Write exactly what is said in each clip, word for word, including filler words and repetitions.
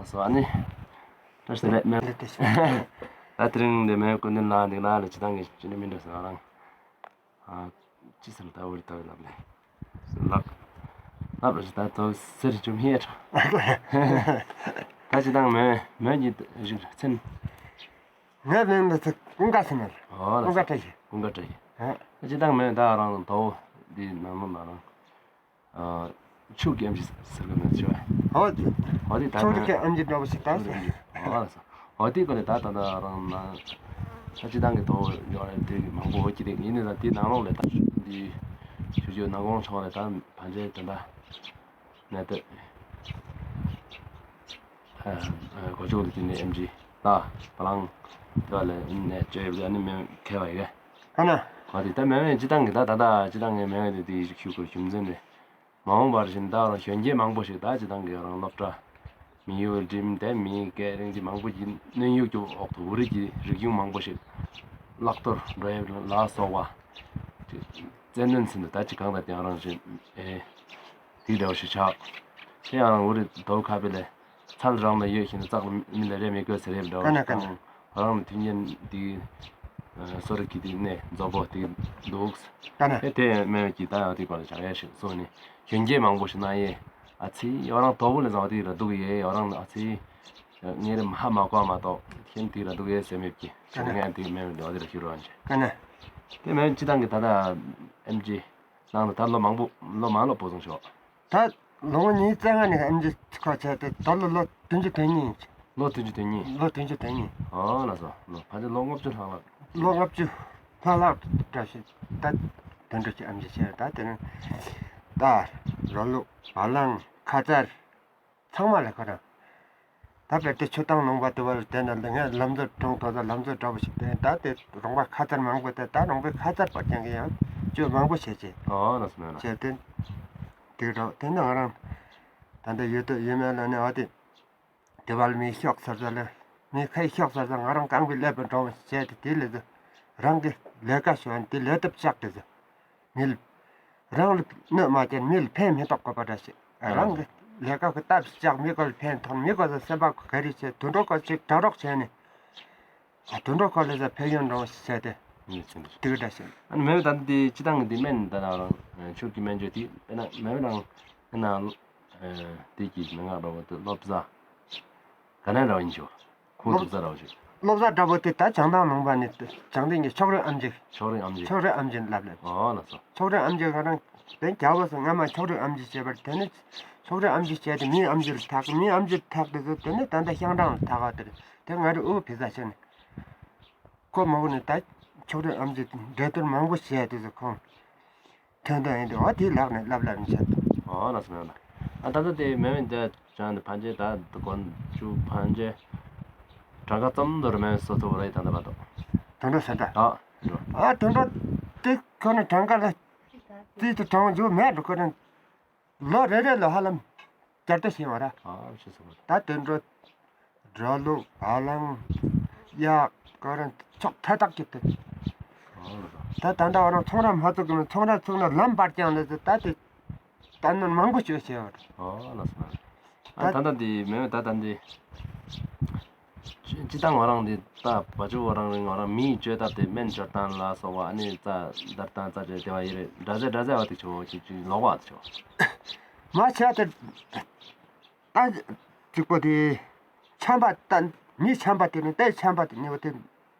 སོ་ཨ་ནི། བཀྲ་ཤིས་བདེ་ལེགས་མེ། ལེགས་བདེ་ཤོག་ད་དེ་རིང་འདི་མེ་ཀུན་ལྡན་ལགས་འདི་ལ་ལས་སྤྱི་བཏང་གི་ཅི་ནི་མི་འདྲ་ཟེར་རང་། ཨ། ཅི་ཟེར་ད་འུར་ད་ལབ་ལེ། ལགས། ལབ་རེ་ད་དོ་སེར་ཅུམ་ཧེ་ཁྲ། ད་སྤྱི་བཏང་མེ་མེ་གི་རིགས་མཚན། ངའི་མིང་ལ་ཚེ་ཀུན་དགའ་ཟེར་ནས། ཨོ་ལ་ཀུན་དགའ་བཀྲ་ཤིས། ཀུན་དགའ་བཀྲ་ཤིས། ཨ། ད་སྤྱི་བཏང་མེ་ད་རང་དོ་འདི་ནང་ལོ་ན་རང་། ཕྱུགས་ཀྱི་ཨེམ་ཆི་ཟེར་གི་མེད་ཆོས། ཨོ་དེ། ཨོ་དེ་ད་ཕྱོགས་རིས་ཀྱི་ཨེམ་ཆི་འདྲ་པོ་ཞིག་ད་ཟེར། ཨོ་ལ་ས། ཨོ་དེ་ཀོ་ལེ་ད་ད་ད་རང་ན། ད་སྤྱི་བཏང་གི་དོ་ཡོང་རེད་དེ་མང་པོ་འོ་ཀྱི་རེད་ཡིན་ནི་ད་དེ་ནང་ལོགས་ལས་ད་འདི། ཆུ་ཆུ་ནང་ཁོངས་ཆུང་བ་ལས་ད་ཕན་ཆད་དེ་འདྲ། ནད་དེ། གོ་ཆོག་ལ་དེ་ནས་ཨེམ་ཆི་ད་བ་ལང་། དེ་བ་ལས་ནས་བཅོས་ཡོད་ཨ་ནི་མེ་ཁེ་བ་ཡི་གེ། ཨ་ན། ཨོ་དེ་ད་མེ་མེ་སྤྱི་བཏང་གི་ད་ད་ད་སྤྱི་བཏང་གི་མེ་མེ་དེ་དེ་ཞིག་ཞུ་དགོས་རྒྱུ་མཚན་རེད། མ་འོངས་པར་བཞིན་ད་རང་གཞོན་སྐྱེས་མང་པོ་ཞིག་ད་སྤྱི་བཏང་གི་རང་སློབ་གྲྭ། མི་ཡུལ་འགྲིམ་དེ་མི་སྐད་རིང་གི་མང་པོ་ཞིག་གནོན་ཡུག་གི་འོག་ཏུ་འུ་རིགས་ཀྱི་རིག་གཞུང་མང་པོ་ཞིག་བརླག་གཏོར་འགྲོ་ཡས་ལ་སོགས་པ། ཅིག་བཙན་གནོན་ཟིན་དུ་ད་ཅི་གང་དང་དེང་རང་བཞིན་ཨེ། དེ་འདྲ་བ་ཞིག་ཆགས། དེ་ཡང་འུ་རིགས་དོ་ཁ་པེ་ལས། ཚལ་རང་ལ་ཡོད་བཞིན་རྩྭ་མི་ལ་རེ་མི་དགོས་ཟེར་ཡས་འདྲ་བ་ཀ་ན་ཀ་ན། དང་། རང་ལ་མཐུན་རྐྱེན་འདི། སོ་རིག་གི་དེ་ནས་མཛོ་པོ་དེ་འདུག་ཀ་ན། ཨེ་དེ་སྨན་གྱི་ད་ཡང་དེ་བར་ལ་བྱ་ཡས་ཞིག་སོང་ནས་གཞོན་སྐྱེས་མང་པོ་ཞིག་ན་ཡས། ཨ་ཚི་ཡོ་རང་དོ་བོ་ལས་བཟང་བ་དེ་ར་འདུག་ཡས་ཡོ་རང་ཨ་ཚི། ངས་རེ་ཧ་མ་གོ་མ་གཏོགས་ཁྱེད་དེ་ར་འདུག་ཡས་ཟེར་མེད་ཀྱི་ཀ་ན། ངས་དེ་སྨན་འདི་བ་དེ་ར་ཞུ་རོགས་བྱས། ཀ་ན། དེ་སྨན་སྤྱི་བཏང་གི་ད་ལྟ་ཨེམ་ཆི། ནང་དུ་ད་ལོ་མང་པོ་ལོ་མང་ལོ་པོ་སོང་ཤོག་ད་ལོ་ངོ་ཉིས་བཙན་ལྔ་ནས་ཨེམ་ཆི་ཁོ་བྱས་ཏེ་ད་ལོ་ལོ་བདུན་ཅུ་དོན་གཉིས་ཡིན། ལོ་བདུན་ཅུ་དོན་གཉིས། ལོ་བདུན་ཅུ་དོན་གཉིས། ཨོ་ལ་སོ་ལོ་ཕལ་ཆེར་ལོ་ལྔ་བཅུ་ལྷག་ལ། ལོ་ལྔ་བཅུ་ལྷག་ལྷག་འདྲ་ཞིག་ད་དོན་འགྲོ་ཞིག་ཨེམ་ཆི་བྱས་ད་དེ་ནས་ད་རོ་ལུག་བ་ལང་ཁ་ཙར། ཚང་མ་ལ་ཁོ་རང་། ད་དཔེར་དེ་ཆུ་དྭངས་ལུང་པ་དེ་བར་དེ་ན་ལ་ངས་ལམ་འཛོལ་གྲོང་དོ་ས་ལམ་འཛོལ་འདྲ་པོ་ཞིག་དེ་ད་དེ་རོང་པ་ཁ་ཚར་མང་པོ་དེ་ད་རོང་པའི་ཁ་ཚར་པར་ཀྱང་གི་ཡང་བཅོས་མང་པོ་བྱས་ཅི། ཨོ་ལ་སོ་ན་ལ། བྱས་ཏེ། དེ་རོ་དེ་ནི་ང་རང་ད་ལྟ་ཡོད་དུ་ཡོད་མེད་ལ་ནི་ཨ་དེ། དེ་བར་མི་ཤོག་ཟེར་ས་ལ་མི་ཁའི་ཤོག་ཟེར་ས་ང་རང་རྐང་པའི་ཀླད་པའི་འགྲོ་བ་བྱས་ཏེ་དེ་ལས་ཟེར་རང་གི་ལས་ཀ་ཞུ་བ་དེ་ལས་ཐབས་ཆག་དེ་ཟེར། མི་ལ། རང་ལ་གནོད་མ་བྱས་མི་ལ་ཕན་མི་ཐོགས་དགོས་པ་འདྲ་ཞིག་ཨ་རང་གི་ལས་ཀ་གི་སྟབས་ཤག་མི་གོ་ལ་ཕན་ཐོགས་མི་གོ་ལ་སེམས་པ་ག་རེ་བྱས་དུད་འགྲོ་གོ་ཅིག་གྲ་རོགས་བྱས་ནས། ཨ་དུད་འགྲོ་གོ་ལ་ས་ཕན་ཡོན་རང་བྱས་ཏེ། ངས་ཚུན་དུ། དེ་ག་འདྲ་ཞིག་ཨ་ནི་མེ་ད་འདི་སྤྱི་བཏང་གི་འདི་སྨན་ད་ན་རང་ཕྱུགས་ཀྱི་སྨན་བཅོས་དེ་དཔེར་ན་མེ་རང་ཨ་ན་དེ་གི་མི་ང་རོ་བ་དུ་སློབ་གསོ་ག་ནས་ར་བ་ཡིན་ཆོག་ཁོང་ཐུག་ས་ར་བ་ཞིག་སློབ་གསོ་འདྲ་པོ་དེ་ད་བྱང་ཐང་ལུང་པ་ནས་བྱང་ཐང་གི་ཕྱོགས་རིས་ཨམ་ཆི། ཕྱོགས་རིས་ཨམ་ཆི། ཕྱོགས་རིས་ཨམ་ཆི་ལབ་ལབ། ཨོ་ལ་སོ། ཕྱོགས་རིས་ཨམ་ཆི་ང་རང་དེ་རྒྱ་བོད་སོ་སྔ་མ་ཕྱོགས་རིས་ཨམ་ཆི་བྱས་པར་དེ་ནས་ཕྱོགས་རིས་ཨམ་ཆི་བྱས་ཏེ་མིའི་ཨམ་ཆི་ལ་ཐག་མིའི་ཨམ་ཆི་ལ་ཐག་དེ་ཚོ་དེ་ནས་ད་ལྟ་ཤང་ཀྲང་ལ་ཐག་ག་དེ་རེད་དེ་ང་རེ་ཨུ་བི་ས་ཕྱིན་ནས་ཁོ་མ་གུ་ནས་ད་ཕྱོགས་རིས་ཨམ་ཆི་འགྲན་བསྡུར་མང་པོ་བྱས་དེ་ཚོ་ཁོང་། ཐོན་དོན་ཡིན་དུས་འོ་དེའི་ལག་ནས་ལབ་ལབ་ནས་བྱས་ཏེ། ཨོ་ལ་སོང་ལ། ཨ་ད་ལྟ་དེ་མེ་མེ་འདི་བྱང་ནས་ཕན་ཆད་ད་དགོན་ཆུ་ཕན་ཆད་གྲངས་ཀ་ཙམ་དུ་རུ་མེ་མེ་སོ་ཐུབ་རེད་ད་ལྟ་བར་དུ། དོན་འགྲོ་ས་ད། ཨ་འགྲོ། ཨ་དོན་འགྲོ་དེ་ཁོ་ནས་གྲངས་ཀ་ལ་རྩིས་དུ་གྲངས་འཇུག་མེད་འགྲོ་ཁོ་ནས་ལོ་རེ་རེ་ལ་ཧ་ལམ་བསྐྱར་ཟློས་བྱས་པ་ར། ཨ་ཤེས་སོང་། ད་དོན་འགྲོ། འགྲོ་ལུགས་བ་ལང་། གཡག་ཀོ་ར་ཕྱོགས་མཐའ་དག་གི་དེ། ཨོ་ལ་སོ། ད་ད་ལྟ་བ་རང་ཚོང་ར་མ་ཚུགས་གི་ཚོང་ར་ཚུགས་ན་ལམ་བར་ཀྱང་ལས་ཟེར་ད་དེ། ད་ནོར་མང་པོ་བཅོས་བྱས་པ་རེད། ཨོ་ལ་སོ། ཨ་ད་ད་ལྟ་འདི་མེ་མེ་ད་ད་འདི། སྤྱི་བཏང་ང་རང་འདི་ད་བ་ཅུ་བ་རང་རིང་ང་རང་མིའི་བཅོས་ཐབས་དེ་སྨན་སྦྱོར་སྟངས་ལ་སོགས་པ་ཨ་ནི་རྩ་བརྡར་སྟངས་རྩ་བཅོས་དེ་བ་ཡི་རེད་འདྲ་ཟེ་འདྲ་ཟེ་བ་དེ་ཆོ་ཅིག་ཅིག་ལོག་བ་དེ་ཆོ། མ་བྱས་ཏེ། ད་གཅིག་པོ་དེ་ཆམ་པ་ད་མི་ཆམ་པ་དེ་ནི་ཏའི་ཆམ་པ་དེ་ཉེ་བོ་དེ་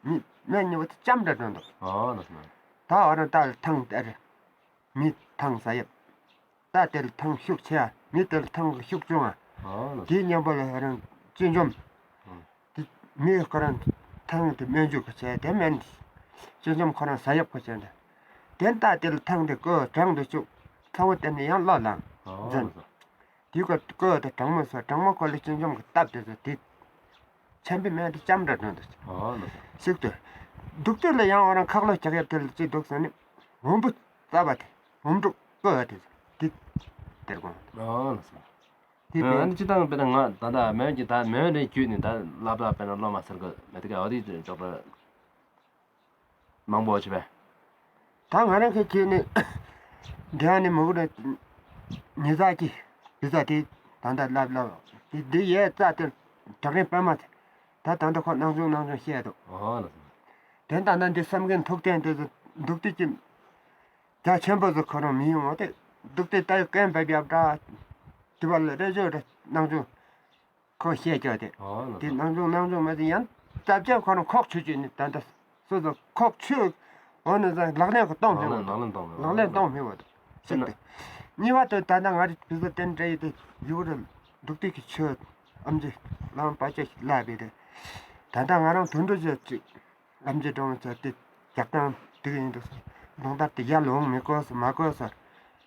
མི་སྨན་ཉེ་བོ་དེ་ལྕམ་འདྲ་འགྲོ་འདུག་ཨོ་ལ་སོ། ད་འོ་རང་ད་ལ་ཐང་དེར་མི་ཐང་ཟ་ཡབ། ད་དེ་ལ་ཐང་ཤུགས་ཆེ་ཨ་མི་དེ་ལ་ཐང་གི་ཤུགས་ཆུང་ཨ། ཨོ་ལ་སོ། དེའི་མཉམ་པོ་ལ་རང་སྤྱི་འཇོམས། ཨོ། དེ་མི་ཁོ་རང་ཐང་དེ་སྨན་བཅོས་ཁོ་བྱས་དེ་སྨན་སྤྱི་འཇོམས་ཁོ་རང་ཟ་ཡབ་ཁོ་བྱས་འདི། དེ་ད་དེ་ལ་ཐང་དེ་བསྐོལ་གྲང་དུ་བཅུག་ཚ་བོ་དེ་ནི་ཡང་བློ་ལངས་ཨོ་འཛིན། ལ་སོ། དེའི་སྐོར་བཀོད་དེ་གྲང་མོ་སོ་གྲང་མོ་སྐོར་ལ་སྤྱི་འཇོམས་ཀྱི་སྟབས་དེ་ཚོ་དེ། ཆམ་པའི་སྨན་དེ་ལྕམ་འདྲ་འགྲོ་འདུག་ཨོ་ལ་སོ། ཞིག་ཏུ། འདུག་དེ་ལ་ཡང་འོ་རང་ཁག་ལོ་རྒྱག་ཡབ་དེ་ལ་ཅི་འདུག་ཟེར་ནས། འོམ་བུ་རྩ་བ་དེ། འོམ་ཕྲུག་བཀོད་དེ་ཚོ་དེ། དེར་དགོངས། ཨོ་ལ་སོ། དེ་ཨ་ནི་སྤྱི་བཏང་དཔེར་ན་ང་ད་ལྟ་མེ་གི་ད་མེ་རེ་བརྒྱུད་ནས་ད་ལབ་ལབ་དཔེར་ན་སློབ་མ་ཟེར་གི་མེད་དེ་ག་འོ་དེ་འཇོག་པ། མང་པོ་བྱེད་པས། ད་ང་རང་གི་ཁྱེད་ནི་འདྲ་ནི་མི་གུ་རེ་ཉི་ཟ་གི་བི་ཟ་དེ་ད་ལྟ་ལབ་ལབ་དེ་འདི་ཡས་རྩ་དེར་ བྲག་རིའི་པདྨ་དེ། ད་ད་ལྟ་ཁོ་སྣང་ཆུང་སྣང་ཆུང་བཤད་འདུག་ཨོ་ལ། དེ་ད་ལྟ་འདི་བསམ་གི་འདུག་སྟེ་འདི་འདུག་སྟེ་ཅི། རྒྱ་ཆེན་པོ་ཟིག་ཁོ་རང་མི་ཡོང་བ་དེ། འདུག་སྟེ་ད་རྐན་བབ་ཡབ་འདྲ། དེ་བ་ལ་རེ་ཅོ་འདྲ་སྣང་ཆུང་། ཁོ་བཤད་ཀྱོག་དེ། ཨོ་ལ། དེ་སྣང་ཆུང་སྣང་ཆུང་མ་དེ་ཡང་། སྟབས་ཅག་ཁོ་རང་ཁོག་ཆུ་ཆུ་ནི་ད་ལྟ། སོ་སོ་ཁོག་ཆུ། འོ་ན་ཟ་ལག་ལེན་གཏོང་མི་འོ་ལག་ལེན་ལག་ལེན་གཏོང་མི་འོ་ལག་ལེན་གཏོང་མི་འོ་དེ། ཤིག་དེ། གཉིས་པ་དེ་ད་ལྟ་ང་རེ་བི་ཟ་བསྟན་འདྲ་ཡི་དེ་ཡུ་རེ། འདུག་སྟེ་གི་ཆུ། ཨམ་ཆི། ལམ་པ་ཆེ་ལ་བི་དེ། ད་ལྟ་ང་རང་དུད་འགྲོ་ཆེ་ཅིག་ཨམ་ཆི་འགྲོ་ཆེ་དེ་རྒྱག་སྟངས་དེ་གི་ཡིན་འདུག་རླུང་རྟ་དེ་ཡར་ལོང་མི་དགོས་སོ་མ་དགོས་སོ།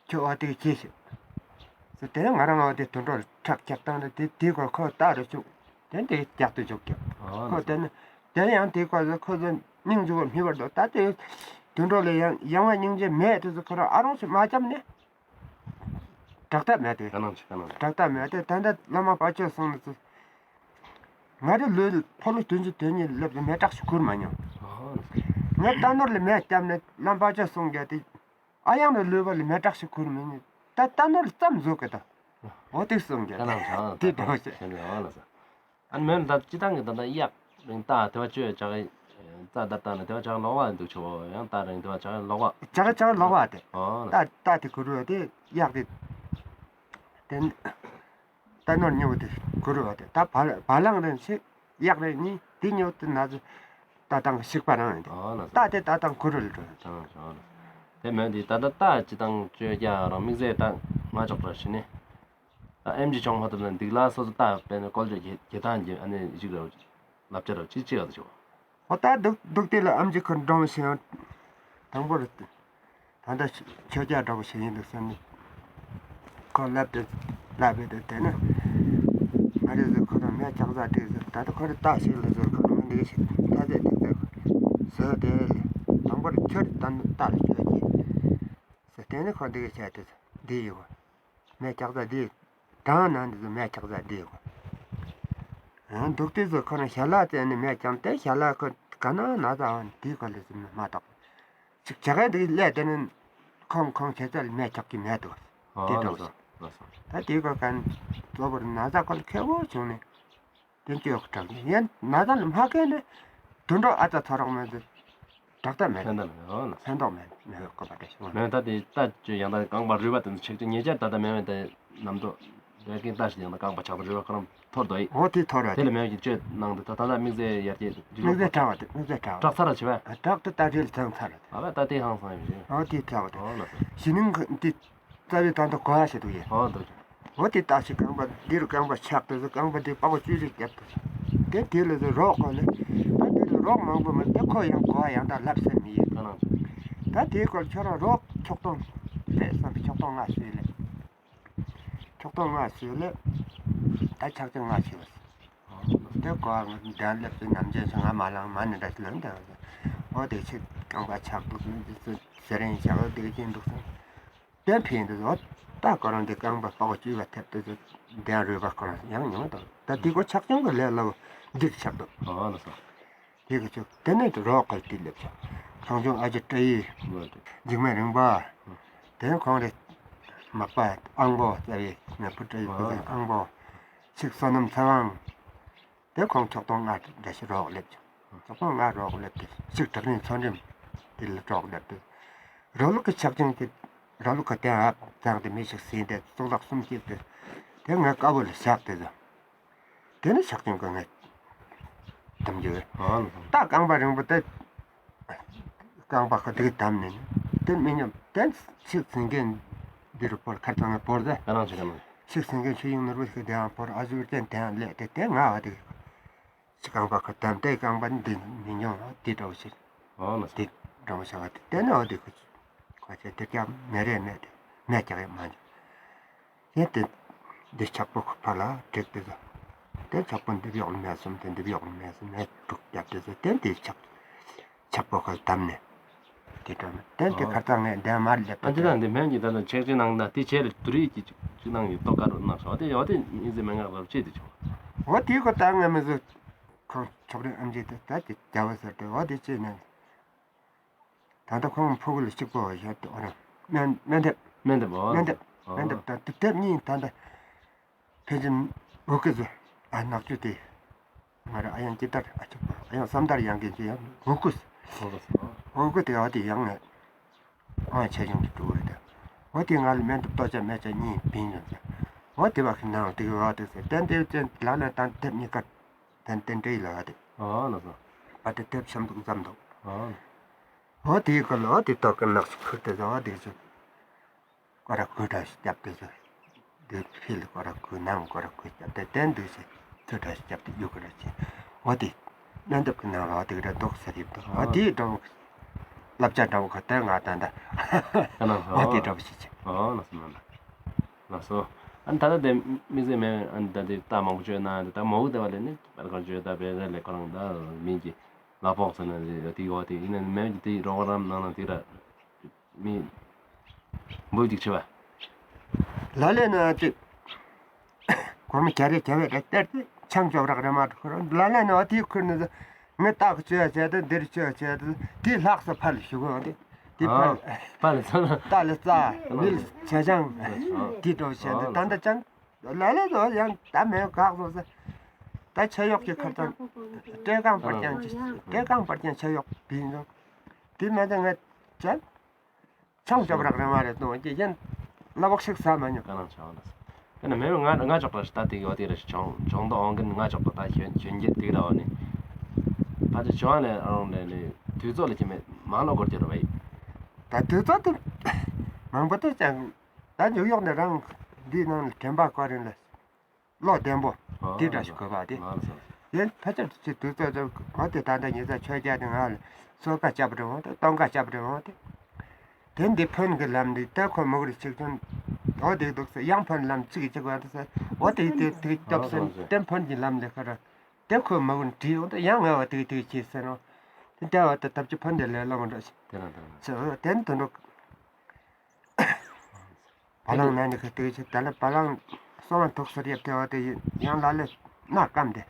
ཁྱོད་འོ་དེ་གི་ཤེས་ཤིག་ཟེར་དེ་ང་རང་འོ་དེ་དུད་འགྲོ་ཁྲག་རྒྱག་སྟངས་དེ་དེ་གོ་ཁོ་ལྟ་རུ་བཅུག་དེ་འདི་རྒྱག་ཏུ་འཇུག་ཀྱང་ཨོ་ཁོ་དེ་ནི་དེ་ཡང་དེ་གོ་ཟེར་ཁོ་ཚོ་སྙིང་རྗེ་བོ་མི་བར་དུ་ད་དེ་དུད་འགྲོ་ལ་ཡང་ཡང་བ་སྙིང་རྗེ་མེད་དུ་ཟེར་ཁོ་རང་ཨ་རོང་ཞིག་མ་བཅམ་ནས་དྲག་ཐབས་མེད་དེ་ག་ནང་ཆེ་ག་ནང་ཆེ། དྲག་ཐབས་མེད་དེ་ད་ལྟ་བླ་མ་དཔའ་ཆོས་གསུངས་ནས་ཚུལ། ང་རེ་ལོས་ཕོ་ལོ་དོན་གཅིག་དོན་གཉིས་སླེབས་ཏེ་མེ་སྲེག་ཞིག་ཁུར་མ་མྱོང་། ཨོ་ངས་རྟ་ནོར་ལ་མེ་བསྐྱབས་ནས་བླ་མ་དཔའ་ཆོས་གསུངས་རྒྱ་དེ། ཨ་ཡང་ལ་ལོས་པ་ལ་མེ་སྲེག་ཞིག་ཁུར་མི་ཉན། ད་རྟ་ནོར་ལ་ཙམ་བཟོ་གི་ད། འོ་དེ་གསུངས་རྒྱ་ཀ་ནང་ཆ་དེ་འགྲོ་ཞེས། ཨ་ལ་ས། ཨ་ནི་མོན་ད་སྤྱི་བཏང་གི་ད་ལྟ་གཡག་རིང་རྟ་དེ་བ་བཅོས་བྱ་གི་རྩ་ད་ལྟ་ནི་དེ་བ་བྱ་གི་ལོག་པ་འདུག་ཆོག་ཡང་རྟ་རིང་དེ་བ་བྱ་གི་ལོག་པ། བྱ་གི་བྱ་གི་ལོག་པ་དེ། ཨོ་ལ། རྟ་རྟ་དེ་གུ་རུ་དེ་གཡག་དེ། དེ། རྟ་ནོར་ཉེ་བོ་དེ་གུ་རུ་བ་དེ་ད་བ་བ་ལང་རེ་ཞིག་གཡག་རེ་གཉིས་དེ་ཉེ་བོ་དེ་ན་ཚོ་ད་དང་ཞིག་པ་རང་ཡིན་ཏེ། ཨོ་ལ་ས། རྟ་དེ་ད་དང་གུ་རུ་ལ་འགྲོ་ཡོད། དང་ཞོ་ལ། དེ་མོན་དེ་ད་ལྟ་རྟ་སྤྱི་བཏང་བཅོས་རྒྱ་རང་དམིགས་བསལ་ད་ང་ཅོག་ར་ཞི་ནི། ཨེམ་གྱི་ཅོང་ཧོ་ཏུ་ན་འདིག་ལ་སོ་སོ་རྟ་དཔེར་ན་བཀོལ་སྤྱོད་བྱེད་བྱེད་སྟངས་ཀྱི་ཨ་ནི་ཞིག་ར་བླ་བྱ་ར་ཅི་ཅི་ཡག་ཏུ་ཆོག་ཧོ་ད་འདུག་འདུག་དེ་ལ་ཨམ་ཅི་ཁོ་འགྲོ་མི་ཤེས་ཡང་། དང་པོར། ད་ལྟ་ཆོས་རྒྱལ་འདྲ་པོ་ཞིག་ཡིན་འདུག་བསམ་ནས། ཁོ་ལབ་དེ་ལབ་པའི་དེ་དེ་ནི། ང་རེ་ཟེར་ཁོ་དང་མེ་ལྕགས་ཟ་དེ་ཟེར་ད་ལྟ་ཁོ་རེ་རྟ་ཞིག་ལ་ཟེར་ཁོ་རང་འདི་ག་ཞིག་ད་དེ་དེ་ཟེར། ཟེར་དེ་ལས་དང་པོར་ཁྱོད་ད་ནི་རྟ་ལ་ཁྱོད་ཀྱིས། ཟེར་དེ་ནི་ཁོ་འདི་ག་བྱས་དེ་འདི་ཡིན་བ། མེ་ལྕགས་ཟ་འདི། གྲང་ན་འདི་ཚོ་མེ་ལྕགས་ཟ་འདི་གོ། འདུག་དུས་སུ་ཁོ་རང་ཞལ་ལག་བཙལ་ནས་མེ་ལྕགས་དེ་ཞལ་ལག་ཁོ་ག་ན་ན་ཟ་བ་འདི་གོ་ལས་སུ་མ་གཏོགས། ཅིག་བྱ་ག་འདི་ལས་དེ་ནི་ཁོང་ཁོང་ཁྱེད་ཚོ་ལ་མེ་ལྕགས་ཀྱི་མེད་དོ། དེ་འདྲ་བོ་ཞིག་ད་དེ་གོ་ག་ནི་གཙོ་བོར་ན་ཟ་ཁོ་ལ་ཁེ་བོ་བྱུང་ནས། དེ་ཅོག་དྲག་ཡིན་ན་ད་ནི་མ་ཁེ་ནི་དུད་འགྲོ་ཨ་ཙ་ཐོ་རོག་མེད་དུ་དྲག་ད་མེད། ཕན་ཐོགས་མེད་འོ་ན། ཕན་ཐོགས་མེད་མེད་བཀོད་པ་དེ་ཞིག་མེད། ད་དེ་ལྟ་ཅོ་ཡང་ད་རྐང་པ་རུས་པ་དེ་ཚོ་ཆེག་ཆེ་ཉེ་ཆར་ད་ལྟ་མེད་མེད་དེ་ནམ་དུ་རེ་ཀིན་ལྟ་ཞིག་ཡང་ད་རྐང་པ་ཆག་ད་རུས་པ་ཁོ་རང་ཐོར་དོ་ཡི། འོ་དེ་ཐོར་བ་དེ་ལ་མེད་ཀྱི་ཅོ་ནང་དུ་ད་ད་ལྟ་དམིགས་བསལ་ཡར་རྒྱས་ཅིག་དམིགས་བསལ་དྲག་བ་དེ་དམིགས་བསལ་དྲག་བ་དྲག་ཚར་ར་བྱེད་པ། དྲག་ཏུ་ད་རེས་ལ་ཚང་ཚར་ར་དེ། ཨ་བ་ད་དེ་ཧང་སང་ཡོད་རེད། འོ་དེ་དྲག་བ་དེ། འོ་ལ་ས། གཞི་ནིང་གི་འདི། རྩ་བའི་དང་དུ་གོ་བ་ཞིག་འདུག་ཡིན། ཨོ་འདུག་འོ་དེ་བཏགས་ཤིག་རྐང་པ་འདི་རུ་རྐང་པ་ཆག་དུས་སུ་རྐང་པ་འདི་པགས་པ་བཅུ་གཅིག་བརྒྱབ་དུས་སུ། དེ་དེ་ལ་སུ་རོགས་གོ་ལེ། ད་འདི་ལ་རོགས་མང་པོ་མི་དེ་ཁོ་ཡང་གོ་བ་ཡང་དག་ལབ་ས་མི་ཡིན། ད་དེའི་སྐོར་ཁྱོད་རང་རོགས་ཁྱོག་གཏོང་རེད་བསམ་པའི་ཁྱོག་གཏོང་ལྔ་བཟོས་ལེ། ཁྱོག་གཏོང་ལྔ་བཟོས་ལེ། ད་ཆག་ཆག་ལྔ་བྱས་པ། དེ་གོ་བ་འདྲ་ལབ་ཏུ་ནམ་རྒྱུན་སུ་ང་མ་ལང་མ་ནི་འདྲ་ཞིག་ལབ་འདྲ་བ། འོ་དེ་ཕྱིར་རྐང་པ་ཆག་འདུག་འདི་ཚོ་ཟེར་རིན་བྱ་བ་འདི་ག་ཅིག་འདུག་སོང་། དེ་ཕན་དུ་ད་གོ་རང་དེ་རྐང་པ་པགས་པ་བཅུ་བ་ཐེབས་དུ་དེ་རུས་པ་ཁོ་རང་ཡང་ཉུང་དང་ད་དེ་གོ་ཆག་ཆུང་གི་ལས་སླ་བོ་འདིར་ཆགས་འདུག་ཨ་ལ་སོ། དེ་གི་ཆུ་དེ་ནས་རོགས་ཁོལ་དེ་ལེབ་ཆོག་ཁང་ཆུང་ཨ་ཅེ་སྤྲ་ཡི་འཇིགས་མེད་རིང་པ། དེ་ཁོང་རེ་མག་པ་ཨང་པོ་རྩ་བའི་ནས་བུ་སྤྲ་ཡི་བུ་ཨང་པོ་ཆིག་བསོད་ནམས་ཚེ་དབང་། དེ་ཁོང་ཁྱོག་གཏོང་ལྔ་འདྲ་ཞིག་རོགས་སླེབས་ཀྱང་། ཁྱོག་གཏོང་ལྔ་རོགས་སླེབས་ཏེ་ཤིག་དྲག་ནས་མཚོ་འགྲིམ་དེ་ལ་རོགས་སླེབས་ཏེ། རོ་ལུག་གི་ཆག་ཅིང་དེ་རོ་ལུག་གི་སྟེང་ཨབ་བཙག་སྟེ་མི་ཞིག་ཟིན་ཏེ་གཙུག་ལག་གསུམ་བསྐྱེད་དེ། དེ་ངའི་དཀར་པོ་ལ་བཞག་སྟེ་ཟ། དེ་ནི་ཆག་ཅིང་གི་ངས་དམ་རྒྱུ་རེད། ད་རྐང་པ་རིང་པོ་དེ། རྐང་པ་ཁ་དེ་གི་དམ་ནས་ནི་དེ་མི་ཉམས་དེ་ཤིག་ཟིན་མཁན་འདི་རུ་བོར་ཁར་ཚང་ནས་བོར་ཟེ། ང་རང་ཆེ་ག་མ། ཤིག་ཟིན་མཁན་ཆུ་ཡིག་ནོར་བུ་ཞིག་དེའང་བོར་ཨ་ཟུར་ཅན་དེའང་ལས་དེ་དེ་ང་བ་དེ། ཤིག་རྐང་པ་ཁ་དམ་དེ་རྐང་པ་འདི་མི་ཉུང་བ་དེ་འདྲ་བོ་ཞིག་ཨོ་ལ་སོ། དེ་འདྲ་བོ་བྱ་བ་དེ་དེ་ནི་འོ་དེ་ཁོ་ཁོ་ཆེ་དེ་ཀྱང་མེ་རེ་མེད་དེ་མེ་རྒྱག་ཡ་མ་འཇུ། དེ་དེ་འདི་ཆག་པོ་ཁོ་ཕ་ལ་བྲེག་དེ་ཟ། དེ་ཆག་པོ་འདི་གཡོག་ལ་མེ་གསུམ་དེ་འདི་གཡོག་ལ་མེ་གསུམ་མེ་དྲུག་བརྒྱབ་དེ་ཟ་དེ་འདི་ཆག་ཆག་པོ་ཁོ་དམ་ནས། དེ་འདྲ་དེ་འདི་ཨོ། ཁར་ཚང་ངས་འདན་མར་སླེབས་ཨ་ཅི་ད་པ་འདི་མེན་གྱི་ད་ནི་ཆེག་ཅིག་ནང་ན་དེ་བྱས་ལ་དུ་རིག་གི་ཅིག་ཅིག་ནང་གི་ཏོག་དཀར་རུ་གནང་སོང་དེ་ཡོད་དེ་མི་ཟེར་མེད་ངག་ལ་བཅད་དེ་བྱུང་། འོ་དེ་ཁོ་ད་ངས་མི་ཟེར། ཁོང་ཆོག་རིན་ཨམ་ཆི་དེ་ད་ཅིག་རྒྱ་བོ་ཟེར་ཏེ་འོ་དེ་ཅི་ནས། ད་ལྟ་ཁོང་ཕྲུ་གུ་ལ་གཅིག་པོ་བཞག་སྟེ་འོ་རང་སྨན་སྨན་ཐེབས། སྨན་ཐེབས་འོ། སྨན་ཐེབས་སྨན་ཐེབས་ད་དེབ་ཐེབས་གཉིས་ད་ལྟ་ཕལ་ཆེར་འུ་སྐད་ཟེར་ཨ་ནག་ཆུ་དེ་ ང་རང་ཨ་ཡང་ཅི་ལྟར་ཨ་ཅག་པོ་ཨ་ཡང་བསམ་ལྟར་ཡང་གི་ཅི་ཡང་འུ་ཀུ། འུ་ཀུ་དེ་བ་དེ་ཡང་ངས་ཨང་ཆ་ཞིང་དུ་འགྲོ་བ་རེད། འོ་དེ་ང་ལ་སྨན་དུ་ལྟོ་ཆ་སྨན་ཆ་གཉིས་བིན་ཡོད་ཟེར། འོ་དེ་བ་གི་ནང་དེ་གི་བ་དེ་ཟེར་ཏན་ཏན་ཅན་ལ་ལ་དང་དེབ་གཉིས་ཀ་ཏན་ཏན་འདྲེ་ལ་བ་དེ། ཨ་ལ་ཟེར། བ་དེ་དེབ་ཤམ་དུ་འཛམ་དུ། ཨ། འོ་དེའི་སྐོར་ལ་འོ་དེ་ལྟོ་གི་ནགས་སུ་ཁུར་དེ་ཟེར་བ་དེ་ཟེར། སྐོར་ར་ཁོས་འདྲ་ཞིག་བརྒྱབ་སྟེ་ཟེར། འདི་ཕི་ལ་སྐོར་ར་ཁོས་ནང་སྐོར་ར་ཁོས་བརྒྱབ་སྟེ་བསྟན་འདུག་ཟེར། ཁོས་འདྲ་ཞིག་བརྒྱབ་སྟེ་གཡུག་གི་ར་ཅིག་འོ་དེ། སྨན་འདེབས་ཀྱི་ནང་ལ་དེ་ག་འདྲ་འདུག་ཟེར་ཡིབ་འདུག་འོ་དེའི་འདྲ་བོ། བསླབ་བྱ་འདྲ་བོ་ཁ་དེ་ང་ད་ལྟ། ཨ་ན་འོ་དེ་འདྲ་བོ་ཞིག་བྱས། ཨོ་ལགས་སོ་མ་ལགས། ལགས་སོ། ཨ་ནི་ད་ལྟ་དེ་དམིགས་བསལ་མེད། ཨ་ནི་ད་དེ་རྟགས་མང་པོ་བཅོས་གནང་ཡོད། ད་མོ་གི་དེ་བ་ལས་ནི་པར་གང་བཅོས་ད་བེ་ར་ལས་ཁོ་རང་ད་མིན་གྱི་ལག་ཕོག་ཟེར་ན་དེ་ཡོད་དེ་ཡོད་དེ་ཡིན་ན་མེད་ཀྱི་དེ་རོགས་རམ་གནང་ན་དེ་ར། མི་འབུ་ཅིག་ཆེ་བ། ལ་ལས་ན་ཅིག་སྒོར་མོ་བརྒྱ་རེ་བརྒྱ་བས་རེ་སྟེར་ཏེ་ཆང་སྐྱོབ་རག་རེ་མ་འགྲོ་ཁོ་རང་ལ་ལས་ན་དེའི་ཁུར་ནས་ངས་རྟགས་བཅོས་བྱས་ཏེ་འདིར་བཅོས་བྱས་ཏེ་དེ་ལྷག་ས་ཕར་ལ་ཞུ་གོ་དེ་དེ་ཕར་ཕར་ལ་ཚོ་ན་རྟགས་ལ་རྩ་མི་ལ་བྱ་ཆང་དེ་འགྲོ་བྱས་ཏེ་ད་ལྟ་ཅང་ལ་ལས་ན་ཡང་ད་མེད་གག་སོང་ས་ད་ཆ་གཡོག་གི་ཁར་ཙང་སྤྲེལ་རྐང་པར་ཀྱང་ཅི་སྤྲེལ་རྐང་པར་ཀྱང་ཆ་གཡོག་བིན་སོང་དེ་མེད་ད་ངས་བྱས། ཆང་སྐྱོབ་རག་རེ་མ་རེད་དོ་ཅི་ཡིན། གླ་ཕོགས་ཤིག་ཟ་མ་མྱོང་། ཀ་ནང་ཆང་ལ། ཀ་ན་མེ་རུ་ང་ང་ཅོག་པ་ཞིག་ད་དེ་གི་འོ་དེ་རེ་ཞིག་ཆང་ཆང་དོ་འོང་གིན་ང་ཅོག་པ་ད་ཞོན་ཞོན་རྒྱས་དེ་གི་ར་བ་ནི། ཕ་ཅི་ཆང་ལས་རང་ལས་ནི་དུས་ཚོད་ལ་ཅི་མེད་མ་ལོ་སྐོར་གྱི་ར་བ་ཡི། ད་དུས་ཚོད་དུ་མང་པོ་དུ་ཅང་ད་ཉུག་ཡོག་ནས་རང་འདི་ནང་དྲན་པ་བཀོད་རིན་ལ། བློ་བདེ་པོ། ཨ་དེ་འདྲ་ཞིག་དགོས་པ་དེ། ཨ་ལགས་སོ། དེ་ཕལ་ཆེར་ཅིག་དུས་ཚོད་ཚོད་ག་དེ་ད་ལྟ་ཉི་ཤུ་ཆོས་རྒྱལ་དེ་ང་ལ་སོ་ཀ་རྒྱབ་རེད་འོང་དེ་སྟོན་ཀ་རྒྱབ་རེད་འོང་དེ། དེ་འདི་ཕོན་གྱི་ལམ་འདི་ལྟ་ཁོ་མུ་གུར་ཆིག་ཆོན་འོ་དེ་འདུག་ཟེར་ཡང་ཕོན་ལམ་གཅིག་གཅིག་བ་དེ་ཟེར་འོ་དེ་དེ་དེ་སྐྱོབ་ཟེར་དེ་ཕོན་གྱི་ལམ་ལས་ཁ་ར་དེ་ཁོ་མུ་གུར་བྲིས་འོང་དེ་ཡང་ང་བ་དེ་དེ་ཆེ་ཟེར་འོང་དེ་ལྟ་བ་དེ་ཐབས་ཀྱི་ཕོན་དེ་ལས་ལོང་འགྲོ་ཞིག་དེ་རང་དེ་རང་ཟེར་འོ་དེ་འདི་འགྲོ། བ་ལང་ན་ནི་ཁ་དེ་ཆེ་ད་ལ་བ་ལང་སོང་བ་ཐོག་སར་ཡབ་དེ་བ་དེ་ཡང་ལ་ལས་སྣ་སྐམ་དེ།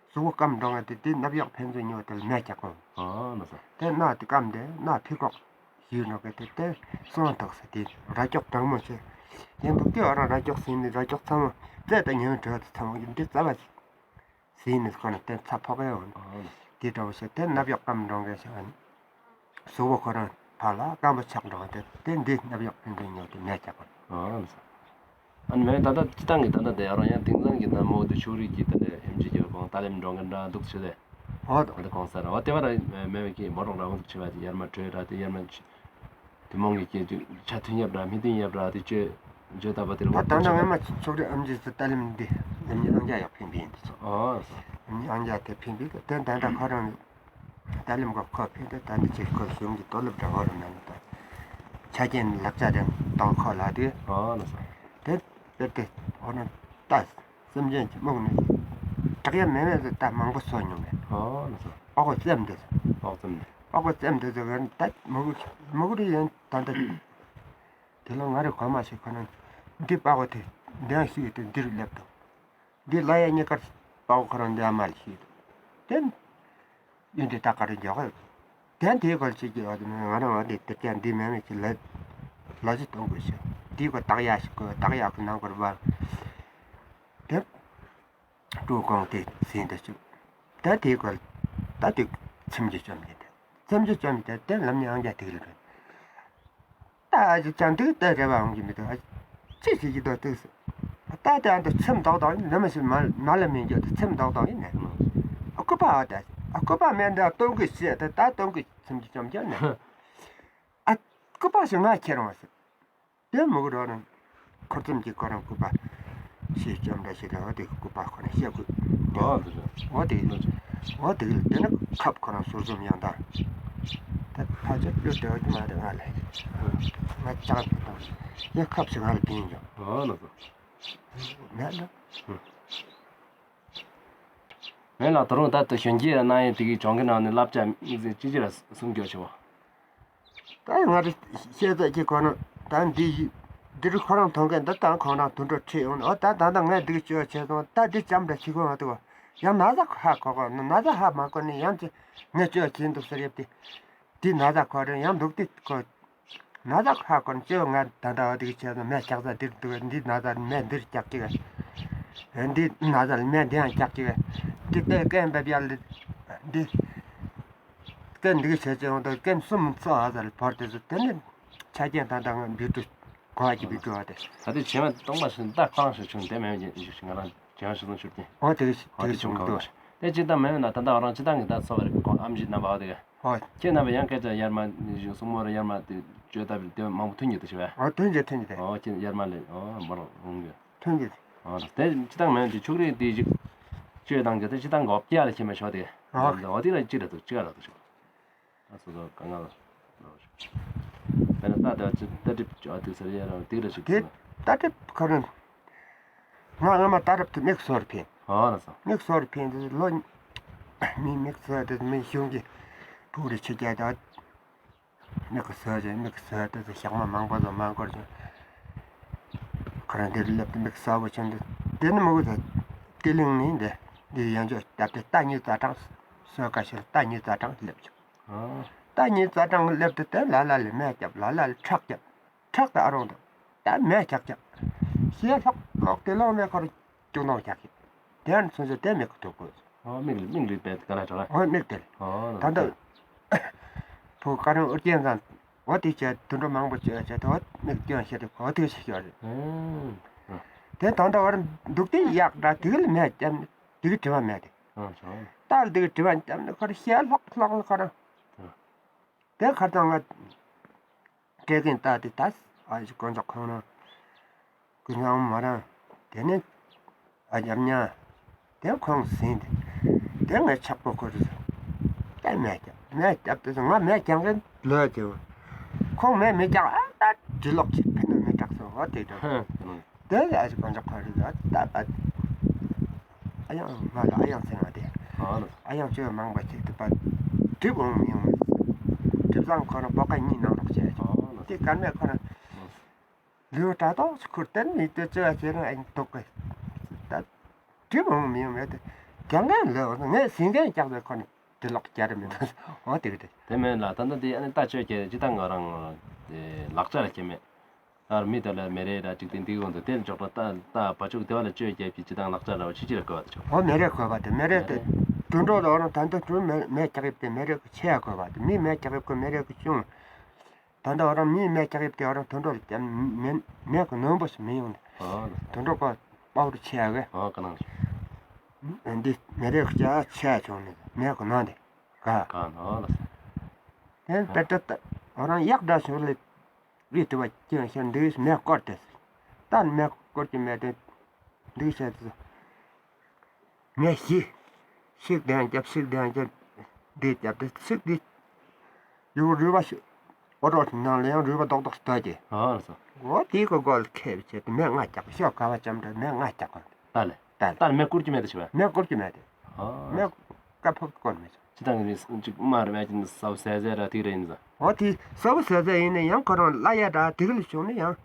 གཟུགས་པོ་སྐམ་འགྲོ་ང་དེ་དེ་སྣབས་གཡོག་ཕན་ཚུན་ཉོ་དེ་ལ་མེ་རྒྱག་གོ་ཨ་ན་ས། དེ་སྣ་དེ་སྐམ་དེ་སྣ་ཕི་ཀོག་ཞུས་ནོ་གི་དེ་དེ་སོང་བ་ཐོག་སར་དེ་ར་ཀྱོག་གྲང་མོ་ཆེ། ཡིན་འདུག་དེ་བ་རང་ར་ཀྱོག་ཟིན་ནི་ར་ཀྱོག་ཚ་མོ་རྩེ་ད་ཉེ་བའི་འགྲོ་དེ་ཚ་མོ་ཡིན་དེ་རྩ་བ་ཆེ། ཟིན་ནས་ཁོ་ན་དེ་ཚ་ཕོག་ཡོང་། ཨོ། དེ་འདྲ་བོ་ཞིག་དེ་སྣབས་གཡོག་སྐམ་འགྲོ་མཁན་ཞིག་ཨ་ནི། གཟུགས་པོ་ཁོ་རང་ཕར་ལ་སྐམ་པོ་ཆགས་འགྲོ་དེ་དེ་འདི་སྣབས་གཡོག་ཕན་ཚུན་ཉོ་དེ་མེད་ཀྱག་གོ་ཨོ་ལགས་སོ། ཨ་ནི་མེད་ད་ལྟ་སྤྱི་བཏང་གི་ད་ལྟ་དེ་ཡང་རང་ཡང་དེང་སང་གི་ད་མོ་དེ་ཕྱུགས་རིགས་ཀྱི་ད་ལྟ་ཨེམ་ཆི་གི་གོང་ད་ལེམ་འགྲོ་མཁན་འདྲ་འདུག་ཆེ་ལེ། ཨོ་ད་ལྟ་གོང་ས་ར་བ་དེ་བ་ར་མེད་མེད་ཀྱི་མོ་རོགས་ར་འུ་ཚུགས་ཆེ་བ་ཅིག་ཡར་མ་བྲོས་ར་དེ་ཡར་མ་དེ་མོང་གི་སྐྱེ་དུས་ཆ་མཐུན་ཡབ་ར་མི་མཐུན་ཡབ་ར་དེ་བཅོས་བཅོས་ལྟ་བུ་དེ་རུ་ད་ད་ལྟ་ངས་མ་ཚོགས་རིགས་ཨམ་ཆི་སུ་ཏཱ་ལི་མི་འདི་ཨམ་ཉི་ཨང་རྒྱ་ཡག་ཕན་པའི་ཡིན་དུ་ཚོགས། ཨོ་སོ། ཨམ་ཉི་ཨང་རྒྱ་དེ་ཕན་པའི་དེ་ད་ལྟ་ཁོ་རང་ཏཱ་ལི་མགོ་ཁོ་ཕན་དེ་ད་ནི་ཅིག་ཁོ་གཞུང་གི་དོ་ལུབ་འདྲ་བོ་རུ་མེད་ནི་ད། ཆ་རྐྱེན་ལག་ཆ་དེ་དོ་ཁོ་ལ་དེ། ཨོ་ལ་སོ། དེ་དེ་དེ་ཨོ་ན་ད་སེམས་ཅན་གྱི་རྨུགས་ནི་དྲག་ཡ་མེད་མེད་དུ་ད་མང་པོ་གསོ་མྱོང་མེད། ཨོ་ལ་སོ། ཨོ་ཁོ་བཙེམ་དེ། ཨོ་བཙེམ་དེ། ཨོ་ཁོ་བཙེམ་དེ་ཟེར་གི་ད་མུ་གུ་མུ་གུ་རི་ཡན་ད་ད། དེ་ལ་ང་རེ་གོ་མ་ཞིག་ཁོ་ན་འདི་པགས་པ་དེ་འདི་ཡང་ཞིག་དེ་འདིར་སླེབས་དང་། འདི་ལ་ཡ་གཉིས་ཀར་པགས་པ་ཁོ་རང་འདི་ཡ་མ་ལ་ཞིག་དང་། དེ་ཡིན་དེ་ད་ག་རེ་འཇོག་གི་དེ་དེའི་སྐོར་ཅིག་གི་འོ་དེ་ང་རང་འོ་དེ་དེ་ཀྱང་འདི་མེད་མེད་ཅིག་ལ་ལོ་ཅིག་གཏོང་དགོས་ཤག་འདི་ཁོ་བཏགས་ཡ་ཞིག་དགོས་བཏགས་ཡ་གི་ནང་སྐོར་བར་དེ། ཀྲུའུ་ཀོང་དེ་ཟིན་དུ་བཅུག་ད་དེའི་སྐོར་ད་དེ་ཚིམ་གྱི་བཅོམ་གྱི་དེ་ཚིམ་གྱི་བཅོམ་དེ་དེ་ལམ་ནས་ཨང་རྒྱ་དེ་ལ་རེད། ད་ཨ་ཅི་ཅང་དེ་ལྟ་རེ་བ་འོང་གི་མི་འདུག་ཨ་ཅི་ཞིག་གི་དོ་དུག་ད་དེ་ཨ་འདི་ཚིམ་དོག་དོག་ཡིན་ནམ་ཞིག་མ་མ་ལ་མི་འགྱོ་དེ་ཚིམ་དོག་དོག་ཡིན་ནས། ཨ་སྐུད་པ་ཨ་ད་ཨ་སྐུད་པ་མེད་འདི་ཨ་སྟོན་གི་ཞེས་དེ་ད་སྟོན་གི་ཚིམ་གྱི་བཅོམ་གྱི་ནས། ཨ་སྐུད་པ་ཞིག་ང་ཁྱེར་འོང་ཟེར། དེ་མུ་གུ་རོ་རང་འཁོར་ཙམ་གྱི་ཁོ་རང་སྐུད་པ་ཞེས་བཅོམ་འདྲ་ཞིག་རེད། འོ་དེ་གི་སྐུད་པ་ཁོ་རང་བཤད་དགོས། ཨོ་དེ་རེད། འོ་དེ་འོ་དེ་དེ་ནི་ཁབ་ཁོ་རང་ཟུར་འཛོམས་ཡང་དང་། ད་ཕལ་ཆེར་བློ་བདེ་བ་གི་མ་རེད་ང་ལ། ང་ལྕགས་ཕུད་དང་ངས་ཁབ་ཞིག་ང་ལ་བིན་ཡོང་། ཨོ་ལ་ལ། མེད་ལ། མེད་ལ་ད་རུང་ད་ལྟ་གཞོན་སྐྱེས་ལ་གནང་ཡས་དེ་གི་གྱོང་གི་ནང་ནས་བསླབ་བྱ་དམིགས་བསལ་ཅི་ཅི་ལ་གསུང་རྒྱུ་ཆེ་བ། ད་ང་རེ་བཤད་ཚད་ཀྱི་ཁོ་ན་ད་འདི་ཡི་འདི་རུ་ཁོ་རང་མཐོང་མཁན་འདི་དང་ཁོང་རང་དུད་འགྲོ་ཁྲིད་ཡོང་ནས་ཨོ་ད་ད་ད་ངས་འདི་གི་བཅོས་བྱས་སོང་ད་འདི་ཅམ་འདྲ་ཞིག་གོ་མ་ཐུབ་ཡང་ན་ཚ་ཧ་གོ་གོ་ན་ཚ་ཧ་མ་གོ་ནས་ཡང་ཅི་ངས་བཅོས་བྱིན་འདུག་ཟེར་ཡབ་དེ་འདི་ན་ཚ་ཁོ་རེ་ཡང་འདུག་དེ་ཁོ་ན་ཚ་ཧ་གོ་ནས་བཅོས་ང་ད་ད་འོ་འདི་གི་བྱས་སོང་མས་ལྕགས་ཚ་འདིར་འདུག་འདི་ན་ཚ་མས་འདིར་ལྕགས་ཀྱི་ག་འདི་ན་ཟ་ལ་སྨན་འདི་ཡང་རྒྱག་གི་འདི་ལྟའི་སྐེམ་འབེབས་ཡ་ལ་འདི་སྐེམ་འདི་གི་བྱས་ཅི་ཡོང་དུ་སྐེམ་གསུམ་ཚོ་ཨ་ཟ་ལ་བོར་དེ་ཚོ་དེ་ནི་ཆ་རྐྱེན་དང་དང་བི་ཀྲུ་གོ་བ་གི་བི་ཀྲུ་བ་དེ། ད་དེ་བྱེ་བ་སྟོང་པ་ཞིག་ད་ཁོ་རང་ཞིག་བྱུང་དེ་མེད་ཀྱི་ཞིག་ང་རང་བྱེ་བ་ཞིག་ལོངས་ཤུགས་ཀྱི་འོ་དེ་གི་ཨོ་དེ་དེ་བྱུང་བྱུང་གི་འདུག་དེ་ཅི་ད་མེད་ན་ད་ལྟ་ང་རང་ཅི་ད་ངི་ད་ཚོ་བ་རེ་གི་ཁོང་ཨམ་ཆི་རྣམ་པ་བ་དེ་གི་ཨོ་ཁྱེད་རྣམ་པ་ཡང་སྐད་ཆ་ཡར་མ་གསུང་མོ་རེ་ཡར་མ་དེ་བཅོས་ལྟ་བུ་དེ་མང་པོ་ཐོན་གྱི་འདུག་ཞེས་པས། ཨོ་ཐོན་གྱི་ཐོན་གྱི་དེ། ཨོ་ཁྱེད་ཡར་མ་ལས་ཨོ་འབར་འོང་གི་ཐོན་གྱི། ཨོ་དེ་སྤྱི་བཏང་མེད་དེ་ཕྱུགས་རིགས་དེ་ཅིག་བཅོས་བཏང་གི་དེ་སྤྱི་བཏང་གི་འོ་བརྒྱ་ལ་ཁྱེད་མ་ཤོག་དེ། ཨོ་དེ་ལ་ཅི་ར་འདུག་ཅི་ག་ར་འདུག་ཞོག་ད་སོ་སོ་ག་ང་ལ་ལོ་ཞོག་དེ་ནས་ད་ལྟ་ཅི་ལྟ་གྲིབ་ཅོ་དེ་ཟེར་ཡ་རང་དེ་ར་ཞིག་དེ་ལྟ་གྲིབ་ཁ་རང་ང་སྔ་མ་ལྟ་གྲིབ་དེ་མིག་སོར་ཕན། ཨོ་ལ་སོ། མིག་སོར་ཕན་དེ་ལོ་མི་མིག་སོར་དེ་མི་གཞུང་གི་ཕུག་རེ་ཆེ་རྒྱ་དང་། མིག་གི་ཟོས་ཅིང་མིག་གི་ཟོས་དེ་ཚོ་ཞག་མ་མང་པོ་ལ་མ་འགོར་ཅིང་། ཁོ་རང་འདིར་སླེབས་ཏེ་མིག་གསལ་པོ་བྱུང་སྟེ་དེ་ནི་མི་དགོས་ད། ཏི་ལིང་ནི་འདི་འདི་ཡང་བསྐྱར་བཏབ་སྟེ་རྟ་གཉིས་རྩ་གྲངས་སོས་ཀ་ཞིག་རྟ་གཉིས་རྩ་གྲངས་སླེབས་བྱུང་། ཨ། རྟ་གཉིས་རྩ་གྲངས་སླེབས་ཏེ་དེ་ལ་ལ་ལས་མེ་བརྒྱབ་ལ་ལ་ལས་ཁྲག་བརྒྱབ། ཁྲག་དེ་ཨ་རུང་དང་ད་མེ་རྒྱག་རྒྱག་ཤེས་ལྷག་ལོག་དེ་ལོག་མེ་ཁོ་ར་ཅུང་ནོག་རྒྱག་གི། དེ་ཡང་སོ་སོ་དེ་མིག་གི་ཐུག་དགོས། ཨོ་མིག་ལ་མིག་ལུས་པའི་དཀའ་ལས་དྲག་ཨོ་མིག་དེ། ཨོ་ད་ལྟ་བུ་ཀ་རང་ཨུ་རྒྱན་ཚང་འོ་དེ་བྱས་དུད་འགྲོ་མང་པོ་བྱས་བྱས་དེ་འོ་མིག་སྐྱོན་ཤེས་དེ་གོ་དེ་ཤེས་ཤོར་རེད། ཨོ་དེ་ད་ལྟ་བར་འདུག་དེ་ཡག་འདྲ་དེ་གི་ལ་མེད་ཀྱང་དེ་གི་དྲི་བ་མེད་དེ། ཨོ་ད་ལ་དེ་གི་དྲི་བ་ཀྱང་ཁོ་ར་ཤེས་ལྷག་ལྷག་ལ་ཁོ་ར་དེ་ཁར་ཚང་ང་། སྤྲད་མཁན་ད་དེ་ད་ཨ་ཞིག་དཀོན་མཆོག་ཁོང་རང་ཀུན་སློང་མ་རང་དེ་ནས་ཨ་རྒྱབ་ཉ་དེ་ཁོང་ཟིན་ཏེ་དེ་ངས་ཆག་པོ་ཁོ་རེ་ད་མེད་ཀྱང་མེད་ཀྱང་དེ་ང་མེད་ཀྱང་གི་ལོས་དེ་ཁོང་མེད་མི་ཀྱང་ཨ་ད་འབྲི་ལོག་ཅིག་ཕན་ནུས་མི་དྲག་སོང་བ་དེ་འདྲ། དེ་ལ་ཨ་ཞིག་དཀོན་མཆོག་ཁོ་རེ་ད་ད། ཨ་ཡང་ང་ལ་ཨ་ཡང་ཟེར་བ་དེ། ཨ་ལ། ཨ་ཡང་བཅོས་མང་པོ་ཞིག་ཏུ་པ། གྲིབ་འོང་མི་འོང་མི། གྲིབ་བཟང་ཁོ་རང་པོ་ཁ་གཉིས་ནང་ལོག་བྱས། ཨ་ལ། དེ་ཀར་མེད་ཁོ་རང་། ལུས་དྲ་ཐོག་ཅིག་ཁུར་བསྟན་མི་ལྟོས་བཅོས་བྱས་རང་ཨ་ཡང་འདུག་གི། ད། གྲིབ་འོང་མི་འོང་མི་དེ། རྒྱང་ངན་ལོས་འོང་ངས་ཟིན་མཁན་རྒྱག་པའི་ཁོ་ནི་དེ་ལོག་རྒྱ་རེ་མི་འདུག་འོ་དེ་གི་དེ། དེ་མིན་ལ་ད་ལྟ་དེ་ཨ་ནི་ལྟ་བཅོས་ཀྱི་ཅི་ད་ང་རང་ལག་ཆ་ལ་སྐྱེ་མེད། ཨར་མི་དེ་ལ་མེ་རེ་ར་ཅིག་དེ་འདི་འོང་དུ་དེར་འཇོག་པ་ལྟ་ལྟ་བ་ཅུག་དེ་བ་ལ་བཅོས་རྒྱབ་ཀྱི་ཅི་དང་ལག་ཆ་ར་བ་ཕྱི་ཕྱིར་དགོས་པ་དེ་ཆོག་ཨོ་མེ་རེ་དགོས་པ་དེ་མེ་རེ་དེ་དུད་འགྲོ་ལ་ཨོ་རང་ད་ལྟ་དུད་མེ་མེ་རྒྱག་ཡིབ་དེ་མེ་རེ་གི་ཆེ་ཡ་དགོས་པ་དེ་མི་མེ་རྒྱག་ཡིབ་གི་མེ་རེ་གི་ཆུང་། ད་ལྟ་ཨོ་རང་མིའི་མེ་རྒྱག་ཡིབ་དེ་ཨོ་རང་དུད་འགྲོ་ལ་ཀྱང་མེ་མེ་གི་ནོན་པོ་ཞིག་མི་ཡོང་ནས། ཨོ་དུད་འགྲོ་གོ་པའོ་རུ་ཆེ་ཡ་གི། ཨོ་ག་ནང་། འདི་མེ་རེ་གི་ཆེ་ཡ་ཆེ་ཡ་བྱུང་ནས་མེ་གི་ནོན་དེ་ག་ག་ནོ་ལ། དེ་པེ་ཏྲ་ཨོ་རང་གཡག་འདྲ་ཞིག་ལས། རིགས་དྲི་བ་ཅི་ཡང་ཤར་འདུག་མེ་བསྐོར་ཏེ། ད་མེ་བསྐོར་གྱི་མེ་དེ་འདུག་བྱས་ཏེ། མེ་ཤི། ཤིག་དེ་ཡང་རྒྱབ་ཤིག་དེ་ཡང་རྒྱབ། འདི་རྒྱབ་ཏེ་ཤིག་འདི། ཡུ་རུས་པ་ཤི། ཨོ་རོགས་ནང་ལ་ཡང་རུས་པ་རྡོག་རྡོག་སྟོད་ཀྱི། ཨ་ལ་སོ། འོ་དེའི་གི་སྒོ་ལ་ཁེབས་བྱས་ཏེ་མེ་ལྔ་རྒྱག་ཤོག་ག་བ་ཅམ་འདྲ་མེ་ལྔ་རྒྱག་གོ། ད་ལེ། ད་ལྟར་མེ་བསྐུར་གྱི་མེད་དུ་ཆུ་བས། མེ་བསྐུར་གྱི་མེད་དེ། ཨ། མེ་བཀའ་ཕབ་བསྐུར་མེད་ཆུ། ཅི་དང་གི་ཅིག་དམར་བས་ཀྱི་ས་བོ་ཟད་ཟད་ར་ཐིག་རེ་ཡིན་ཟ། འོ་དེ་ས་བོ་ཟད་ཟད་ཡིན་ན་ཡང་ཁོ་རང་བླ་ཡ་འདྲ་དིག་ལ་བྱུང་ན་ཡང་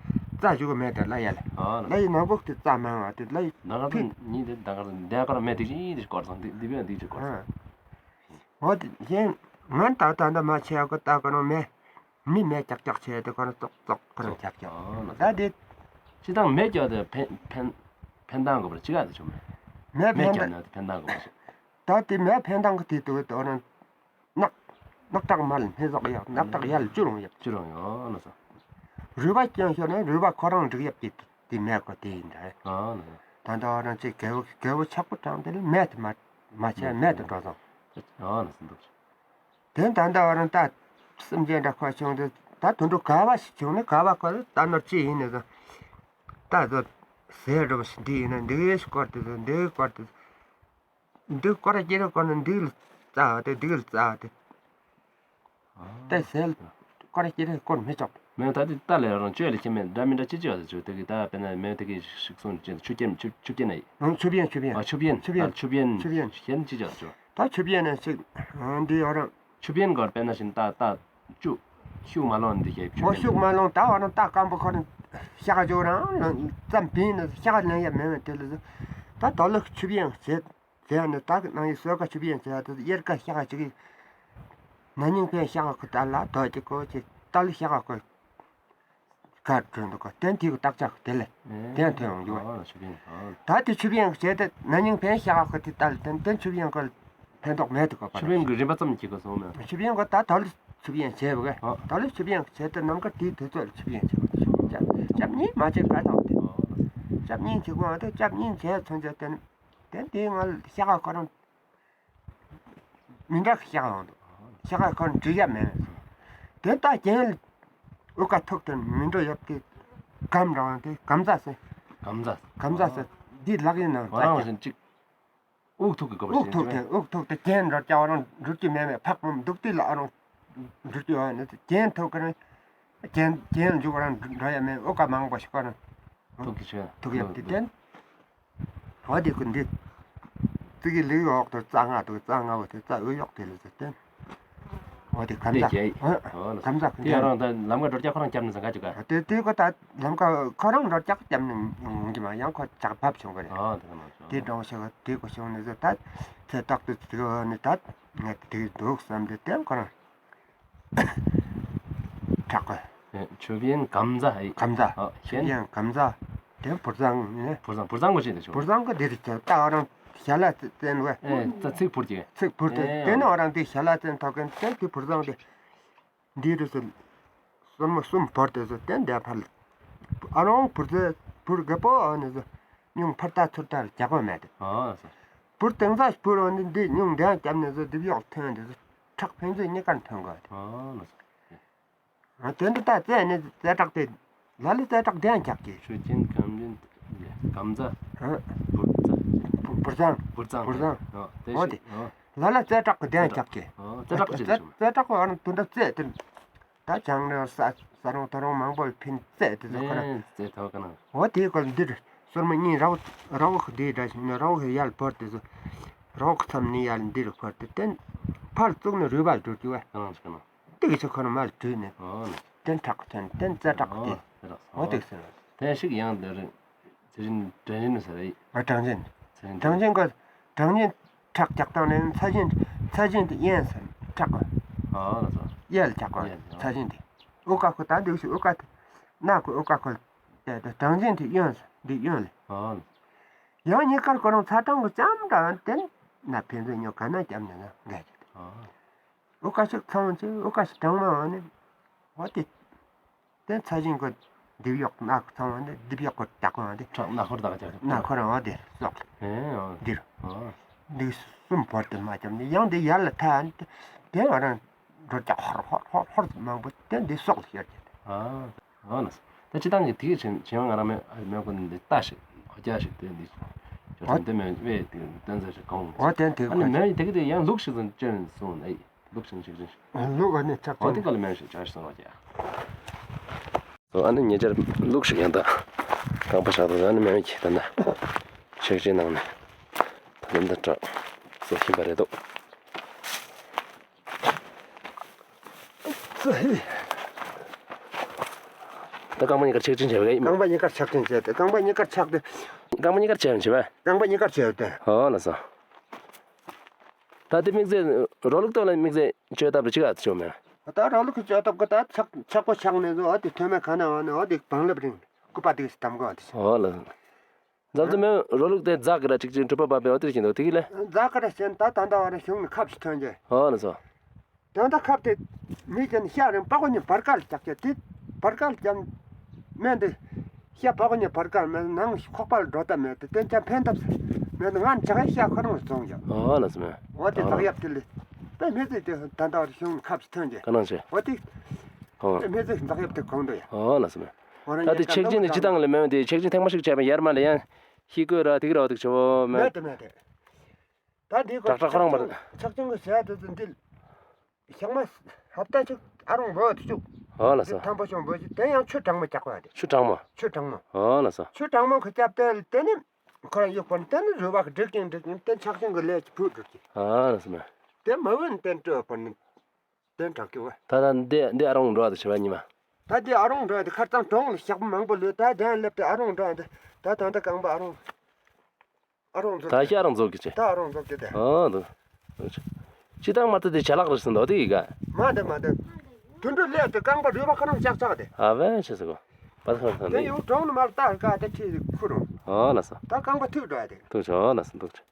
རྩ་བཞུགས་མེད་དེ་བླ་ཡ་ལ། ཨ། བླ་ཡི་ནང་ཁོག་དེ་རྩ་མང་བ་དེ་བླ་ཡི། ད་ག་ཚོད་ཉིན་དེ་ད་ག་ཚོད་འདས་ཁོ་རང་མེ་དེ་ཅི་ཡིན་དེ་སྐོར་སོང་དེ་དེ་བས་འདི་ཅི་སྐོར་སོང་། ཨ། འོ་དེ་གཞན་ང་ད་ད་འདི་མ་ཆེ་ཡ་གོ་ད་ཁོ་རང་མེ། མི་མེ་ཀྱག་ཀྱག་བྱས་ཏེ་ཁོ་རང་ཙོག་ཙོག་ཁོ་རང་ཀྱག་ཀྱག་ཨ་ལ། ད་དེ། ཅི་དང་མེ་ཀྱག་དེ་ཕན་ཕན་ཕན་ཐང་གོ་བར་ཅི་ག་དེ་ཆོག་མེ། མེ་མེ་ཕན་ཀྱག་ཐང་ན་དེ་ཕན་ཐང་གོ་བར་ཅི། ད་དེ་མེ་ཕན་ཐང་གི་དེ་དུ་དོ་རང་ནག་ནག་ཏག་མ་ལ་སྣེ་ཟོག་ཡག་ནག་ཏག་ཡ་ལ་ཅུ་རུང་ཡག་ཅུ་རུང་ཡོ་ལ་སོ། རུས་པ་ཀྱང་ཤོར་ན་རུས་པ་ཁོ་རང་འགྲིག་ཡག་གི་དེ་མེ་ཀོ་དེ་ཡིན་ད། ཨ་ལ། ད་ལྟ་རང་ཅིག་རྒྱལ་པོ་རྒྱལ་པོ་ཆག་པོ་དྲངས་དེ་ལ་མེ་དེ་མ་མ་ཆད་མེ་དེ་འགྲོ་སོང་། ཨ་ལ་སོ་འདུག་དེ་ད་ལྟ་བར་ད་སེམས་ཅན་འདྲ་ཁོ་བྱུང་དུས་ད་དུད་འགྲོ་ག་བ་ཞིག་བྱུང་ན་ག་བ་ཁོ་ད་ནོར་ཅི་ཡིན་ནས་ད་ད་ཟོ་ཟས་འགྲོ་བ་ཞིག་འདི་ཡིན་ན་འདི་གས་ཤིག་སྐོར་དུ་ཟོ་འདི་གས་སྐོར་དུ་ཟོ་འདི་སྐོར་ཅི་རེ་སྐོར་ན་འདི་ལ་རྩ་བ་དེ་འདི་གས་ལ་རྩ་བ་དེ་ད་ཟས་ལ་སྐོར་ཅི་རེ་སྐོར་མི་ཆོག་མེད་ད་དེ་ད་ལས་རང་བཅོས་ལ་ཁྱེད་མེད་འདྲ་མི་འདྲ་ཅི་ཅི་བ་ཟེར་ཆོག་དེ་གི་ད་དཔེར་ན་མེད་དེ་གི་ཤིག་སོང་ཅི་ཆུ་རྐྱེན་ཆུ་ཆུ་རྐྱེན་ཨེ་ཡིན། ཆུ་བྱེན་ཆུ་བྱེན། ཨ་ཆུ་བྱེན་ཆུ་བྱེན། ཨ་ཆུ་བྱེན་ཆུ་བྱེན། གཞན་ཅི་བྱ་ཆོག་ད་ཆུ་བྱེད་ནས་ཅིག་འདི་ཡོད་རང་། ཆུ་བྱེད་གོར་དཔེར་ན་བཞིན་ཏ་ཏ་ཅུ་ཤུགས་མ་ལོང་འདི་ཞེས་ཆུ་ཨོ་བྱེད་ཤུགས་མ་ལོང་ད་འོ་རང་ཏ་སྐམ་པོ་ཁོ་རང་ཤ་ཁ་ཅོ་རང་ལ་ཙམ་བིན་ནས་ཤ་ཁ་ལེན་ཡ་མེད་མེད་དེ་ལ་ད་དོ་ལུག་ཆུ་བྱེད་ཟེར་ཟེར་ནས་ད་གི་ནང་ཡི་སོས་ཀ་ཆུ་བྱེད་ཟེར་ད་དབྱར་ཀ་ཤ་ཁ་ཅིག་གི་ན་ནིང་ཕན་ཤ་ཁ་ཁོ་ད་ལ་དོ་ཅིག་གོ་ཅིག་ད་ལུ་ཤ་ཁ་ཁོ། གར་བྲོས་འདུག་ག་དེ་དེའི་བརྟག་དཔྱད་དེ་ལས་དེ་ཡང་ཐོན་ཡོང་རྒྱུ་བ། ད་དེ་ཆུ་བེང་བྱས་ཏེ་ན་ནིང་ཕན་ཤ་ཁ་དེ་ལྟ་ལ་དེ་དེ་ཆུ་བེང་གི་ཕན་ཐོགས་མེད་དུ་གོ་པ། ཆུ་བེང་གི་རིན་པ་ཙམ་གྱིས་གོ་སོང་ན། ཆུ་བེང་གི་ད་ད་ལོ་ཆུ་བེང་བྱས་པ་གི་ད་ལོ་ཆུ་བེང་བྱས་ཏེ་ནམ་མཁའ་དེའི་དུས་ཚོད་ལ་ཆུ་བེང་བྱས་པ་ཆུ་བེང་བྱས་སྐྱབས་གཉིས་མ་བྱས་ག་ཐོག་དེ་སྐྱབས་གཉིས་བྱས་གོ་ཨ་དེ་སྐྱབས་གཉིས་བྱས་ཚུན་ཆད་དེ་ནི་དེ་དེའི་ང་ལ་ཤ་ཁ་ཁོ་རང་། མི་འདྲ་ཤག་ཡོང་འདུག་ཤག་ཁོ་འགྲིག་ཡ་མེད་མེད་སོང་། དེ་ལྟ་རྐྱེན་ཨུ་ཀ་ཐུག་དེ་མི་འགྲོ་ཡོད་དེ་གམ་རང་དེ་གམ་ཟ་སེ། གམ་ཟ། གམ་ཟ་སེ་འདི་ལག་ཡིན་ནང་ང་རང་བཞིན་གཅིག་ཨུག་ཐུག་གི་སྐོར་ཨུག་ཐུག་དེ་ཨུག་ཐུག་དེ་རྐྱེན་འགྲོ་སྐྱ་བ་རང་འགྲུལ་གྱི་མེད་མེད་ཕག་མོ་འདུག་དུས་ལ་ཨ་རང་འགྲུལ་གྱི་ཡོད་ནི་རྐྱེན་ཐུག་གི་རང་རྐྱེན་རྐྱེན་འཇུག་རང་འགྲོ་ཡ་མེད་ཨུ་ཀ་མང་པོ་ཞིག་ག་རང་ཐུག་གི་ཆོད་ཐུག་ཡོད་དེ་བརྟེན། འོ་དེ་ཀུན་འདི། ཙི་གི་ལིའི་འོག་ཏུ་རྩྭ་ལྔ་འདུག་རྩྭ་ལྔ་བོ་དེ་རྩྭ་འོད་གཡོག་དེ་ལ་ཟེར་ཏེ། འོ་དེ་གམ་དེ་ཟ། རྒྱལ་ཡིན། འོ་འོ་ལ་གམ་ཟ་ཀུན་དེ་ཡང་རང་ད་ལམ་ཁ་འགྲོ་རྒྱ་ཁོ་རང་སྐྱབས་ནས་ཟ་ག་ཅིག་ག་དེ་དེ་ཀོ་ད་ལམ་ཁ་ཁོ་རང་འགྲོ་རྒྱ་སྐྱབས་ནས་ཡོང་གི་མ་ཡང་ཁོ་ཇག་བབས་བྱུང་གི་རེད། འོ་དེ་ག་མ་བྱུང་། དེ་འགྲོ་ཤེས་ག་དེ་ཀོ་བྱུང་ནས་ཟེར་ད་ཚེ་རྟག་ཏུ་ཙི་གི་འོ་ནས་ད་ངས་དེ་འདུག་བསམ་དེ་དེ་ཁོ་རང་། དྲག་གོ། ཆུ་བེང་གམ་ཟ་ཨེ། གམ་ཟ། ཨ་ཆུ་ཤེན། བེང་གམ་ཟ། དེ་བུར་ཙང་ནི། བུར་ཙང་བུར་ཙང་གོ་ཅི་འདི་ཆུ། བུར་ཙང་གོ་འདི་རི་ཆུ་ད་ཨ་རང་ཞལ་ལ་བཙན་བས། ཨེ་ད་ཚིག་བུར་གྱི། ཚིག་བུར་དེ་ཨེ་དེ་ནི་ཨ་རང་འདི་ཞལ་ལ་བཙན་ཐོག་གན་དེ་དེ་བུར་ཙང་དེ། འདི་རུ་སུ། སོར་མོ་གསུམ་བོར་དེ་སུ་དེ་འདས་ཕར། ཨ་རང་བུར་ཙེ་བུར་རྒད་པོ་ཨ་ནི་སུ། སྙུང་ཕར་ལྟ་ཚུར་ལྟ་རྒྱག་གོ་མེད་དེ། ཨ་ས། བུར་དེང་ས་བུར་འོ་ནི་འདི་སྙུང་འདི་ཡང་བརྒྱབ་ནས་སུ་འདི་གཡོག་ཐོན་དེ་སུ། ཁྲག་ཕན་ཚུན་གཉིས་ཀར་ཐོན་དགོས་དེ། ཨ་ལ་ས། ཨ་དེ་འདི་ལྟ་རྩེ་ནི་རྩེ་དྲག་དེ་ལ་ལི་རྩེ་དྲག་དེ་ཡང་རྒྱག་གི། ཆུ་ཆེན་གམ་ཆེན་གམ་ཟ། ཨ་བུར་ཟ། བུར་ཟང་། བུར་ཟང་། བུར་ཟང་། ཨ་དེ་ཨོ་ཤི་དེ། ཨ་ལ་ལ་རྩེ་དྲག་གི་དེ་ཡང་རྩེ་དྲག་རྒྱག་གི། ཨ་རྩེ་དྲག་གི་ཆེ་རྩེ་དེ་ཆུ། རྩེ་དྲག་གི་ཨ་ནི་དུ་འདྲ་རྩེ་དེ། ད་བྱང་ནས་ས་ས་རོང་ད་རོང་མང་པོ་ཕིན་རྩེ་དེ་ཚོ་ཁོ་ན། ཨེ་རྩེ་ཐོག་ག་ན། འོ་དེའི་སྐོར་འདིར་སོར་མོ་གཉིས་ར་བ་ར་བ་འདིའི་འདྲ་ཞིག་ནས་ར་བ་ཡར་བོར་དེ་ཚོ། ར་བ་མཚམས་ནས་ཡར་འདིར་བོར་དེ་བརྟེན། ཕར་བཙུགས་ནས་རུས་པ་འགྲོ་རྒྱུ་བས། ག་ན་ཞིག་ན། དེ་གི་ཚོ་ཁོ་ན་མར་བྲུས་ནས། ཨོ་ན། བརྟེན་དྲག་བརྟེན་བརྟེན་རྩེ་དྲག་ཨོ་དེ། དེ་རག་སོང་། འོ་དེ་ཟེར་བ། དེ་ཞིག་ཡང་འདིར། ཚེ་རིང་དྲན་རིན་ཟེར་རེད། ང་དྲང་བཞིན། ཚེ་རིང་དྲང་བཞིན་ག་དྲང་བཞིན་ཁྲག་རྒྱག་སྟངས་ནི་ཚ་བཞིན་ཚ་བཞིན་དེ་གཡན་ཟེར་ཁྲག་ག་ཨ་ལ་ས། གཡས་ལ་རྒྱག་ག་གཡས་ལ། ཚ་བཞིན་དེ། ཨོ་ཀ་ཁོ་ད་འདུག་ཤི་ཨོ་ཀ་དེ། ན་ཁོ་ཨོ་ཀ་ཁོ། དེ་དེ་དྲང་བཞིན་དེ་གཡོན་ཟེར་འདི་གཡོན་ལ། ཨ་ལ། ཡང་གཉིས་ཀར་ཁོ་རང་ཚ་གྲང་གི་ལྕམ་འདྲ་དེ་ན་ཕན་ཚུན་ཉོ་ག་ན་ལྕམ་ནི་ན་འགའ་ཞིག་དེ། ཨ། ཨོ་ཀ་ཞིག་ཚང་ཆེ་ཨོ་ཀ་ཞིག་གྲང་མ་བ་ནི། འོ་དེ། དེ་ཚ་ཞིང་གི་རྡིབ་གཡོག་སྣ་ཚང་བ་འདི་རྡིབ་གཡོག་གི་དྲག་པོ་བ་འདི། ཁྲག་སྣ་ཁོར་དག་ཅག་སྣ་ཁོ་རང་བ་དེ་སོགས། ཨེ་འོ། འདིར། ཨ། འདི་གསུམ་བོར་དུ་མ་བཅམ་ནས་ཡང་འདི་ཡར་ལ་ཐ་དེ་ང་རང་འགྲོ་ཀྱག་ཧོར་ཧོར་ཧོར་ཧོར་མང་པོ་དེ་འདི་སོགས་ལ་ཤར་གྱི། ཨ། ཨ་ལ་ས། ད་སྤྱི་བཏང་གི་དེ་གི་བྱིན་བྱིན་བ་ང་རང་མེད་མེད་ཁོ་འདི་ལྟ་ཞིག་ཧོ་རྒྱ་ཞིག་དེ་འདི་ཅོ་ཨ། དེ་མེད་བས་དེ་བསྟན་ཚར་ཞིག་གོང་། ཨོ་དེ་དེ་ཨ་ནི་ཁོ་མེད་དེ་གི་དེ་ཡང་ལུགས་ཤིག་ཙམ་བཅོས་ནས་སོང་ཨེ། ལུག་ཤིང་ཤིག་རིང་། ལུག་ཨ་ནི་ཆག་ཨོ་དེ་ཀ་ལ་མེན་ཤིག་ཆག་སོང་བ་ཀྱ། ཨ་ནི་ཉེ་ཆར་ལུག་ཤིག་ཡང་དང་རྐང་པ་ཆག་དང་ཨ་ནི་མེན་ཁྱི་ད་ན་ཤིག་ཅི་ནང་ནས་ད་ལམ་ད་དྲག་སོ་ཤིན་པ་རེད་དོ། ད་རྐང་པ་གཉིས་ཀར་ཆིག་ཅིང་བྱས་པས། རྐང་པ་གཉིས་ཀར་ཆག་ཅིང་བྱས་ཏེ་རྐང་པ་གཉིས་ཀར་ཆག་སྟེ། རྐང་པ་གཉིས་ཀར་ཆག་ཡང་བྱས་པས། རྐང་པ་གཉིས་ཀར་ཆག་ཡོད་དེ། ཨོ་ལ་སོ། ད་དེ་དམིགས་བརྩེ་རོ་ལུག་ཏོ་ལ་དམིགས་བརྩེ་བཅོས་ཐབས་ལ་ཅི་ག་ཚོད་མེད། ད་རོ་ལུག་གི་བཅོས་ཐབས་ཀྱི་ད་ཆག་ཆག་པོ་ཆག་ནས་བཟོ་ཨ་དེ་ཐོན་མེད་ག་ན་འོ་ནས་ཨ་དེ་བང་ལེབ་རིང་སྐུད་པ་དེ་གི་སི་དམ་གོ་ཨ་དེ་ཆག་ཨོ་ལ། འཛམ་བུ་མོའི་རོ་ལུག་དེ་རྫ་གི་ར་ཅིག་ཅིག་གྲུབ་པ་བབས་པའི་ཨོ་དེ་བཞིན་དུ་དེ་གི་ལས། རྫ་གི་ར་ཞེན་ད་ད་ད་བ་ར་གཞུང་ནས་ཁབ་ཞིག་ཐོན་རྗེས། ཨོ་ལ་སོ། ད་ད་ཁབ་དེ་མི་ཅན་ཤ་རིང་པགས་ཉི་བར་ཀལ་རྒྱག་རྒྱ་དེ་བར་ཀལ་རྒྱབ་མེད་དེ་ཤ་པགས་ཉི་བར་ཀལ་མེད་ནང་ཁོག་པ་ལ་འགྲོ་ད་མེད་དེ་དེ་ཅང་ཕན་ཐབས་མེད་དེ་ང་འཇག་ཡ་ཤ་ཁོ་རང་ལ་བཙོང་རྒྱ། ཨོ་ལ་སོ་མེད། འོ་དེ་ཨོ་ལ། ལག་ཡབ་དེ་ལས་དེ་མི་ཚེ་དེ་ད་ད་བ་ར་གཞུང་ནས་ཁབ་ཞིག་ཐོན་རྗེས། ག་ནང་ཆེ། འོ་དེ་ཨོ། དེ་མི་ཚེ་ལག་ཡབ་དེ་གོང་འགྲོ་ཡ། ཨོ་ལ་སོ་མེད། ད་དེ་ཆེག་ཆེན་དེ་སྤྱི་བཏང་ལས་མེད་དེ་ཆེག་ཆེན་ཐེངས་མ་ཞིག་བྱས་པ་ཡར་མ་ལ་ཡང་ཤི་དགོས་ར་དེ་གི་ར་བ་དེ་ཆེ་བོ་མེད། མེད་དེ་མེད་དེ། ད་འདི་ཁོ་དྲག་དྲག་ཁོ་རང་མ་རེད། ཆག་ཆུང་གི་ཟས་དེ་ཚོ་འདི་ཞག་མ་ཧབ་ཏ་ཅིག་ཨ་རུང་འབོད་དུ་བཅུག་ཨོ་ལ་སོ། འདི་ཐམ་པ་ཤོང་འབོད་ཅིག་དེ་ཡང་ཆུ་གྲང་མོ་རྒྱག་པ་དེ། ཆུ་གྲང་མོ། ཆུ་གྲང་མོ། ཨོ་ལ་སོ། ཆུ་གྲང་མོ་ཁོ་རྒྱབ་དེ་དེ་ནི་ཁོ་རང་གཡུག་པ་ནི་དེ་ནི་རུས་པ་གི་འགྲིག་ཅིང་འགྲིག་ཅིང་དེ་ཆག་ཆུང་གི་ལས་ཀྱི་བུད་འགྲོ་གི། ཨོ་ལ་སོ་མ། དེ་མ་བུད་ནི་དེ་སྤྲོད་པ་ནི། དེ་དྲག་གི་བ། ད་ད་འདི་འདི་ཨ་རུང་འགྲོ་བ་དུ་བྱེད་པ་ཉི་མ། ད་འདི་ཨ་རུང་འགྲོ་བ་དུ་ཁར་ཙང་གྲོང་ལ་ཞག་པོ་མང་པོ་ལོས་ད་དེ་ཡང་སླེབས་ཏེ་ཨ་རུང་འགྲོ་བ་དུ་ད་ད་ད་རྐང་པ་ཨ་རུང་། ཨ་རུང་འཛུགས་ད་ཤ་རུང་འཛུགས་ཀྱི་ཆེ། ད་ཨ་རུང་འཛུགས་ཀྱི་དེ། ཨ་འདུག་སྤྱི་བཏང་མ་ད་དེ་ཆ་ལག་རེད་ཟེར་འདུག་དེ་ཡི་ག་མ་དེ་མ་དེ། དུད་འགྲོ་སླེབས་ཏེ་རྐང་པ་རུས་པ་ཁོ་རང་ལྕག་ལྕག་དེ། ཨ་བས་ཆེ་ཟེར་གོ། པ་ཁ་ཁ་དེ་ནི་ཡང་གྲོང་ནི་མར་ལྟ་ཀ་དེ་ཁྲིད་ཁུ་རུང་། ཨོ་ལགས་སོ། ད་རྐང་པ་ཐུག་འགྲོ་ཡ་དེ། ཐུག་ཆོག་ཨོ་ལགས་སོ་ཐུག་ཆོག་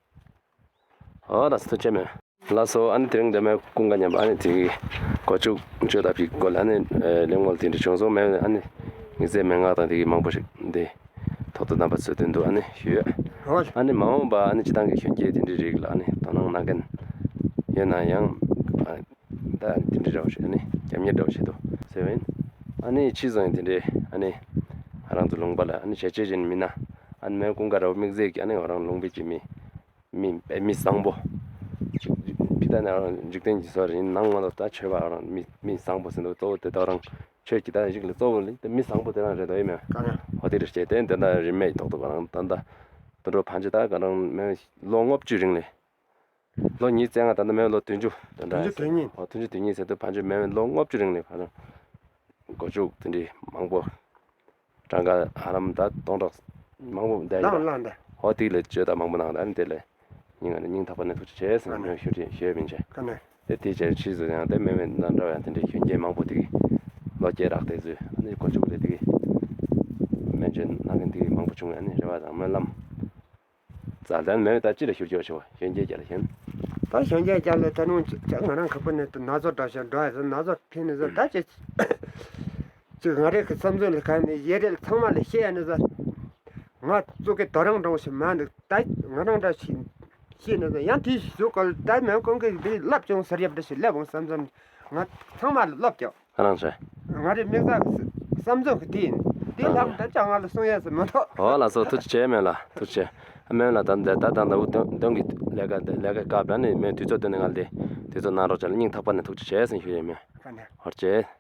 ཨོ་ལགས་སོ་ཐུག་ཆེ་མེད། ལགས་སོ། ཨ་ནི་དེ་རིང་འདི་མའི་ཀུན་དགའ་མཉམ་པ་ཨ་ནི་དེ་གི་སྒོ་ཕྱུགས་བཅོས་ལྟ་བུའི་སྐོར་ལ་ཨ་ནི་གླེང་མོལ་དེ་འདྲ་བྱུང་སོང་མེད། ཨ་ནི་དམིགས་བསལ་མན་ངག་དང་དེ་གི་མང་པོ་ཞིག་འདི་ཐོག་ཏུ་རྣམ་པ་ཚོའི་མདུན་དུ་ཨ་ནི་ཞུས། ཨོ་ལགས། ཨ་ནི་མ་འོངས་པ་ཨ་ནི་སྤྱི་བཏང་གི་གཞོན་སྐྱེས་དེ་འདྲའི་རིགས་ལ་ཨ་ནི་དོ་སྣང་གནང་མཁན་ཡོད་ན་ཡང་ཨ་ད་དེ་འདྲའི་འདྲ་བོ་ཞིག་ཨ་ནི་རྒྱབ་གཉེར་འདྲ་བོ་བྱེད་དོ་ཟེར་བ་ཡིན། ཨ་ནི་ཕྱིས་སུ་ཡང་དེ་འདྲའི་ཨ་ནི་ང་རང་ཚོ་ལུང་པ་ལ་ཨ་ནི་བྱས་རྗེས་ཅན་མི་སྣ་ཨ་ནི་མའི་ཀུན་དགའ་ར་བ་དམིགས་བསལ་གྱི་ཨ་ནི་ང་རང་ལུང་པའི་སྐྱེས་མི་མི་དཔེ་མི་བཟང་པོ། ཕྱི་ལྟ་ན་འཇིག་རྟེན་གྱི་སོ་རིང་ནང་ང་ལ་ད་ཆོས་པ་རང་མི་མི་བཟང་པོ་ཟེར་འདུག་གཙོ་བོ་དེ་དག་རང་ཆོས་ཀྱི་ད་ཞིག་ལ་གཙོ་བོ་ལ་མི་བཟང་པོ་དེ་རང་རེད་དོ་ཡིན་མེད། ག་རེ། འོ་དེ་རེད་བྱས་ཏེ་འདི་འདྲ་རིན་མེད་ཐོག་ཏུ་ག་རང་ད་ད་དུད་འགྲོ་ཕན་ཆད་ད་ག་རང་མེད་ལོ་ལྔ་བཅུ་རིང་ལས། ལོ་ཉི་ཤུ་རྩ་ལྔ་ད་ལྟ་མེད་ལོ་བདུན་ཅུ་དེ་འདྲ་བདུན་ཅུ་དོན་གཉིས། འོ་བདུན་ཅུ་དོན་གཉིས་ཟེར་དུས་ཕན་ཆད་མེད་ལོ་ལྔ་བཅུ་རིང་ལས་ག་རང་སྒོ་ཕྱུགས་དེ་འདྲའི་མང་པོ། གྲངས་ཀ་ཧ་ལམ་ད་སྟོང་ཕྲག་མང་པོ་བསྡད་ཡོད། ལངས་ལངས་ད། ཧོ་དེ་ལས་བརྗོད་དང་མང་པོ་གནང་ད་ནི་དེ་ལས་སྙིང་ང་ནས་སྙིང་ཐག་པ་ནས་ཐུགས་རྗེ་ཆེ་ཟེར་ནས་ཞུ་རྒྱུ་ཞུ་ཡ་མིན་ཆེ། ཁ་ནས། དེ་དེའི་རྗེས་ཕྱིས་སུ་ཡང་དེ་མེད་མེད་ན་འདྲ་བ་ཡང་དེ་འདྲའི་གཞོན་སྐྱེས་མང་པོ་དེ་གི་ལོ་སྐྱེས་རག་དེ་ཚོས་ཨ་ནི་སྒོ་ཕྱུགས་ལས་དེ་གི་སྨན་བཅོས་གནང་མཁན་དེ་གི་མང་པོ་བྱུང་ཡ་ནི་རེ་བ་དང་སྨོན་ལམ། རྩ་ལན་མེད་ད་ཅི་ལ་ཞུ་རྒྱུ་ཆེ་བ་གཞོན་སྐྱེས་ཀྱ་ལ་ཞེན། ད་གཞོན་སྐྱེས་ཀྱ་ལ་ད་རུང་ཅི་ང་རང་ཁ་པོ་ནས་ན་ཚོད་འདྲ་ཞིག་འགྲོ་ཡ་ཟེར་ན་ཚོད་ཕན་ནས་ཟེར་ད་ཅི། ཅིག་ང་རེ་གི་བསམ་ཚུལ་ལ་ག་ནས་ཡེ་རེ་ཚང་མ་ལ་བཤད་ཡ་ནས་ཟེར། ང་གཙོ་གི་དོ་རང་འདྲ་བོ་ཞིག་མ་འདུག་ད་ང་རང་འདྲ་ཞིག་བཤད་ནས་ཟེར་ཡང་དེའི་ཞུ་གོ་ད་མེད་ཀོང་གི་འདི་ལབ་བྱུང་ཟེར་ཡབ་འདྲ་ཞིག་ལབ་འོང་བསམ་ཚུལ་ང་ཚང་མ་ལ་ལབ་ཀྱང་། ཁ་རང་ཆེ། ང་རེ་དམིགས་བསལ་གྱི་བསམ་ཚུལ་གྱི་དེ་ཡིན། དེ་ལམ་དུ་ཅང་ང་ལ་གསུང་ཡས་སུ་མི་འདུག་ཨོ་ལགས་སོ་ཐུགས་རྗེ་ཆེ་སྨོན་ལགས་ཐུགས་རྗེ་ཆེ། སྨོན་ལགས་ད་འདི་ད་ད་འདི་འུ་དོན་དོན་གྱི་ལས་ཀ་འདི་ལས་ཀ་སྐབས་ལ་ནི་མོས་དུས་ཚོད་བཏོན་ནས་ང་ལ་དེ་དུས་ཚོད་གནང་རོགས་བྱས་ལ་སྙིང་ཐག་པ་ནས་ཐུགས་རྗེ་ཆེ་ཟེར་ཞུ་ཡས་མོས། ཁ་ནས། ཧོར་རྗེ།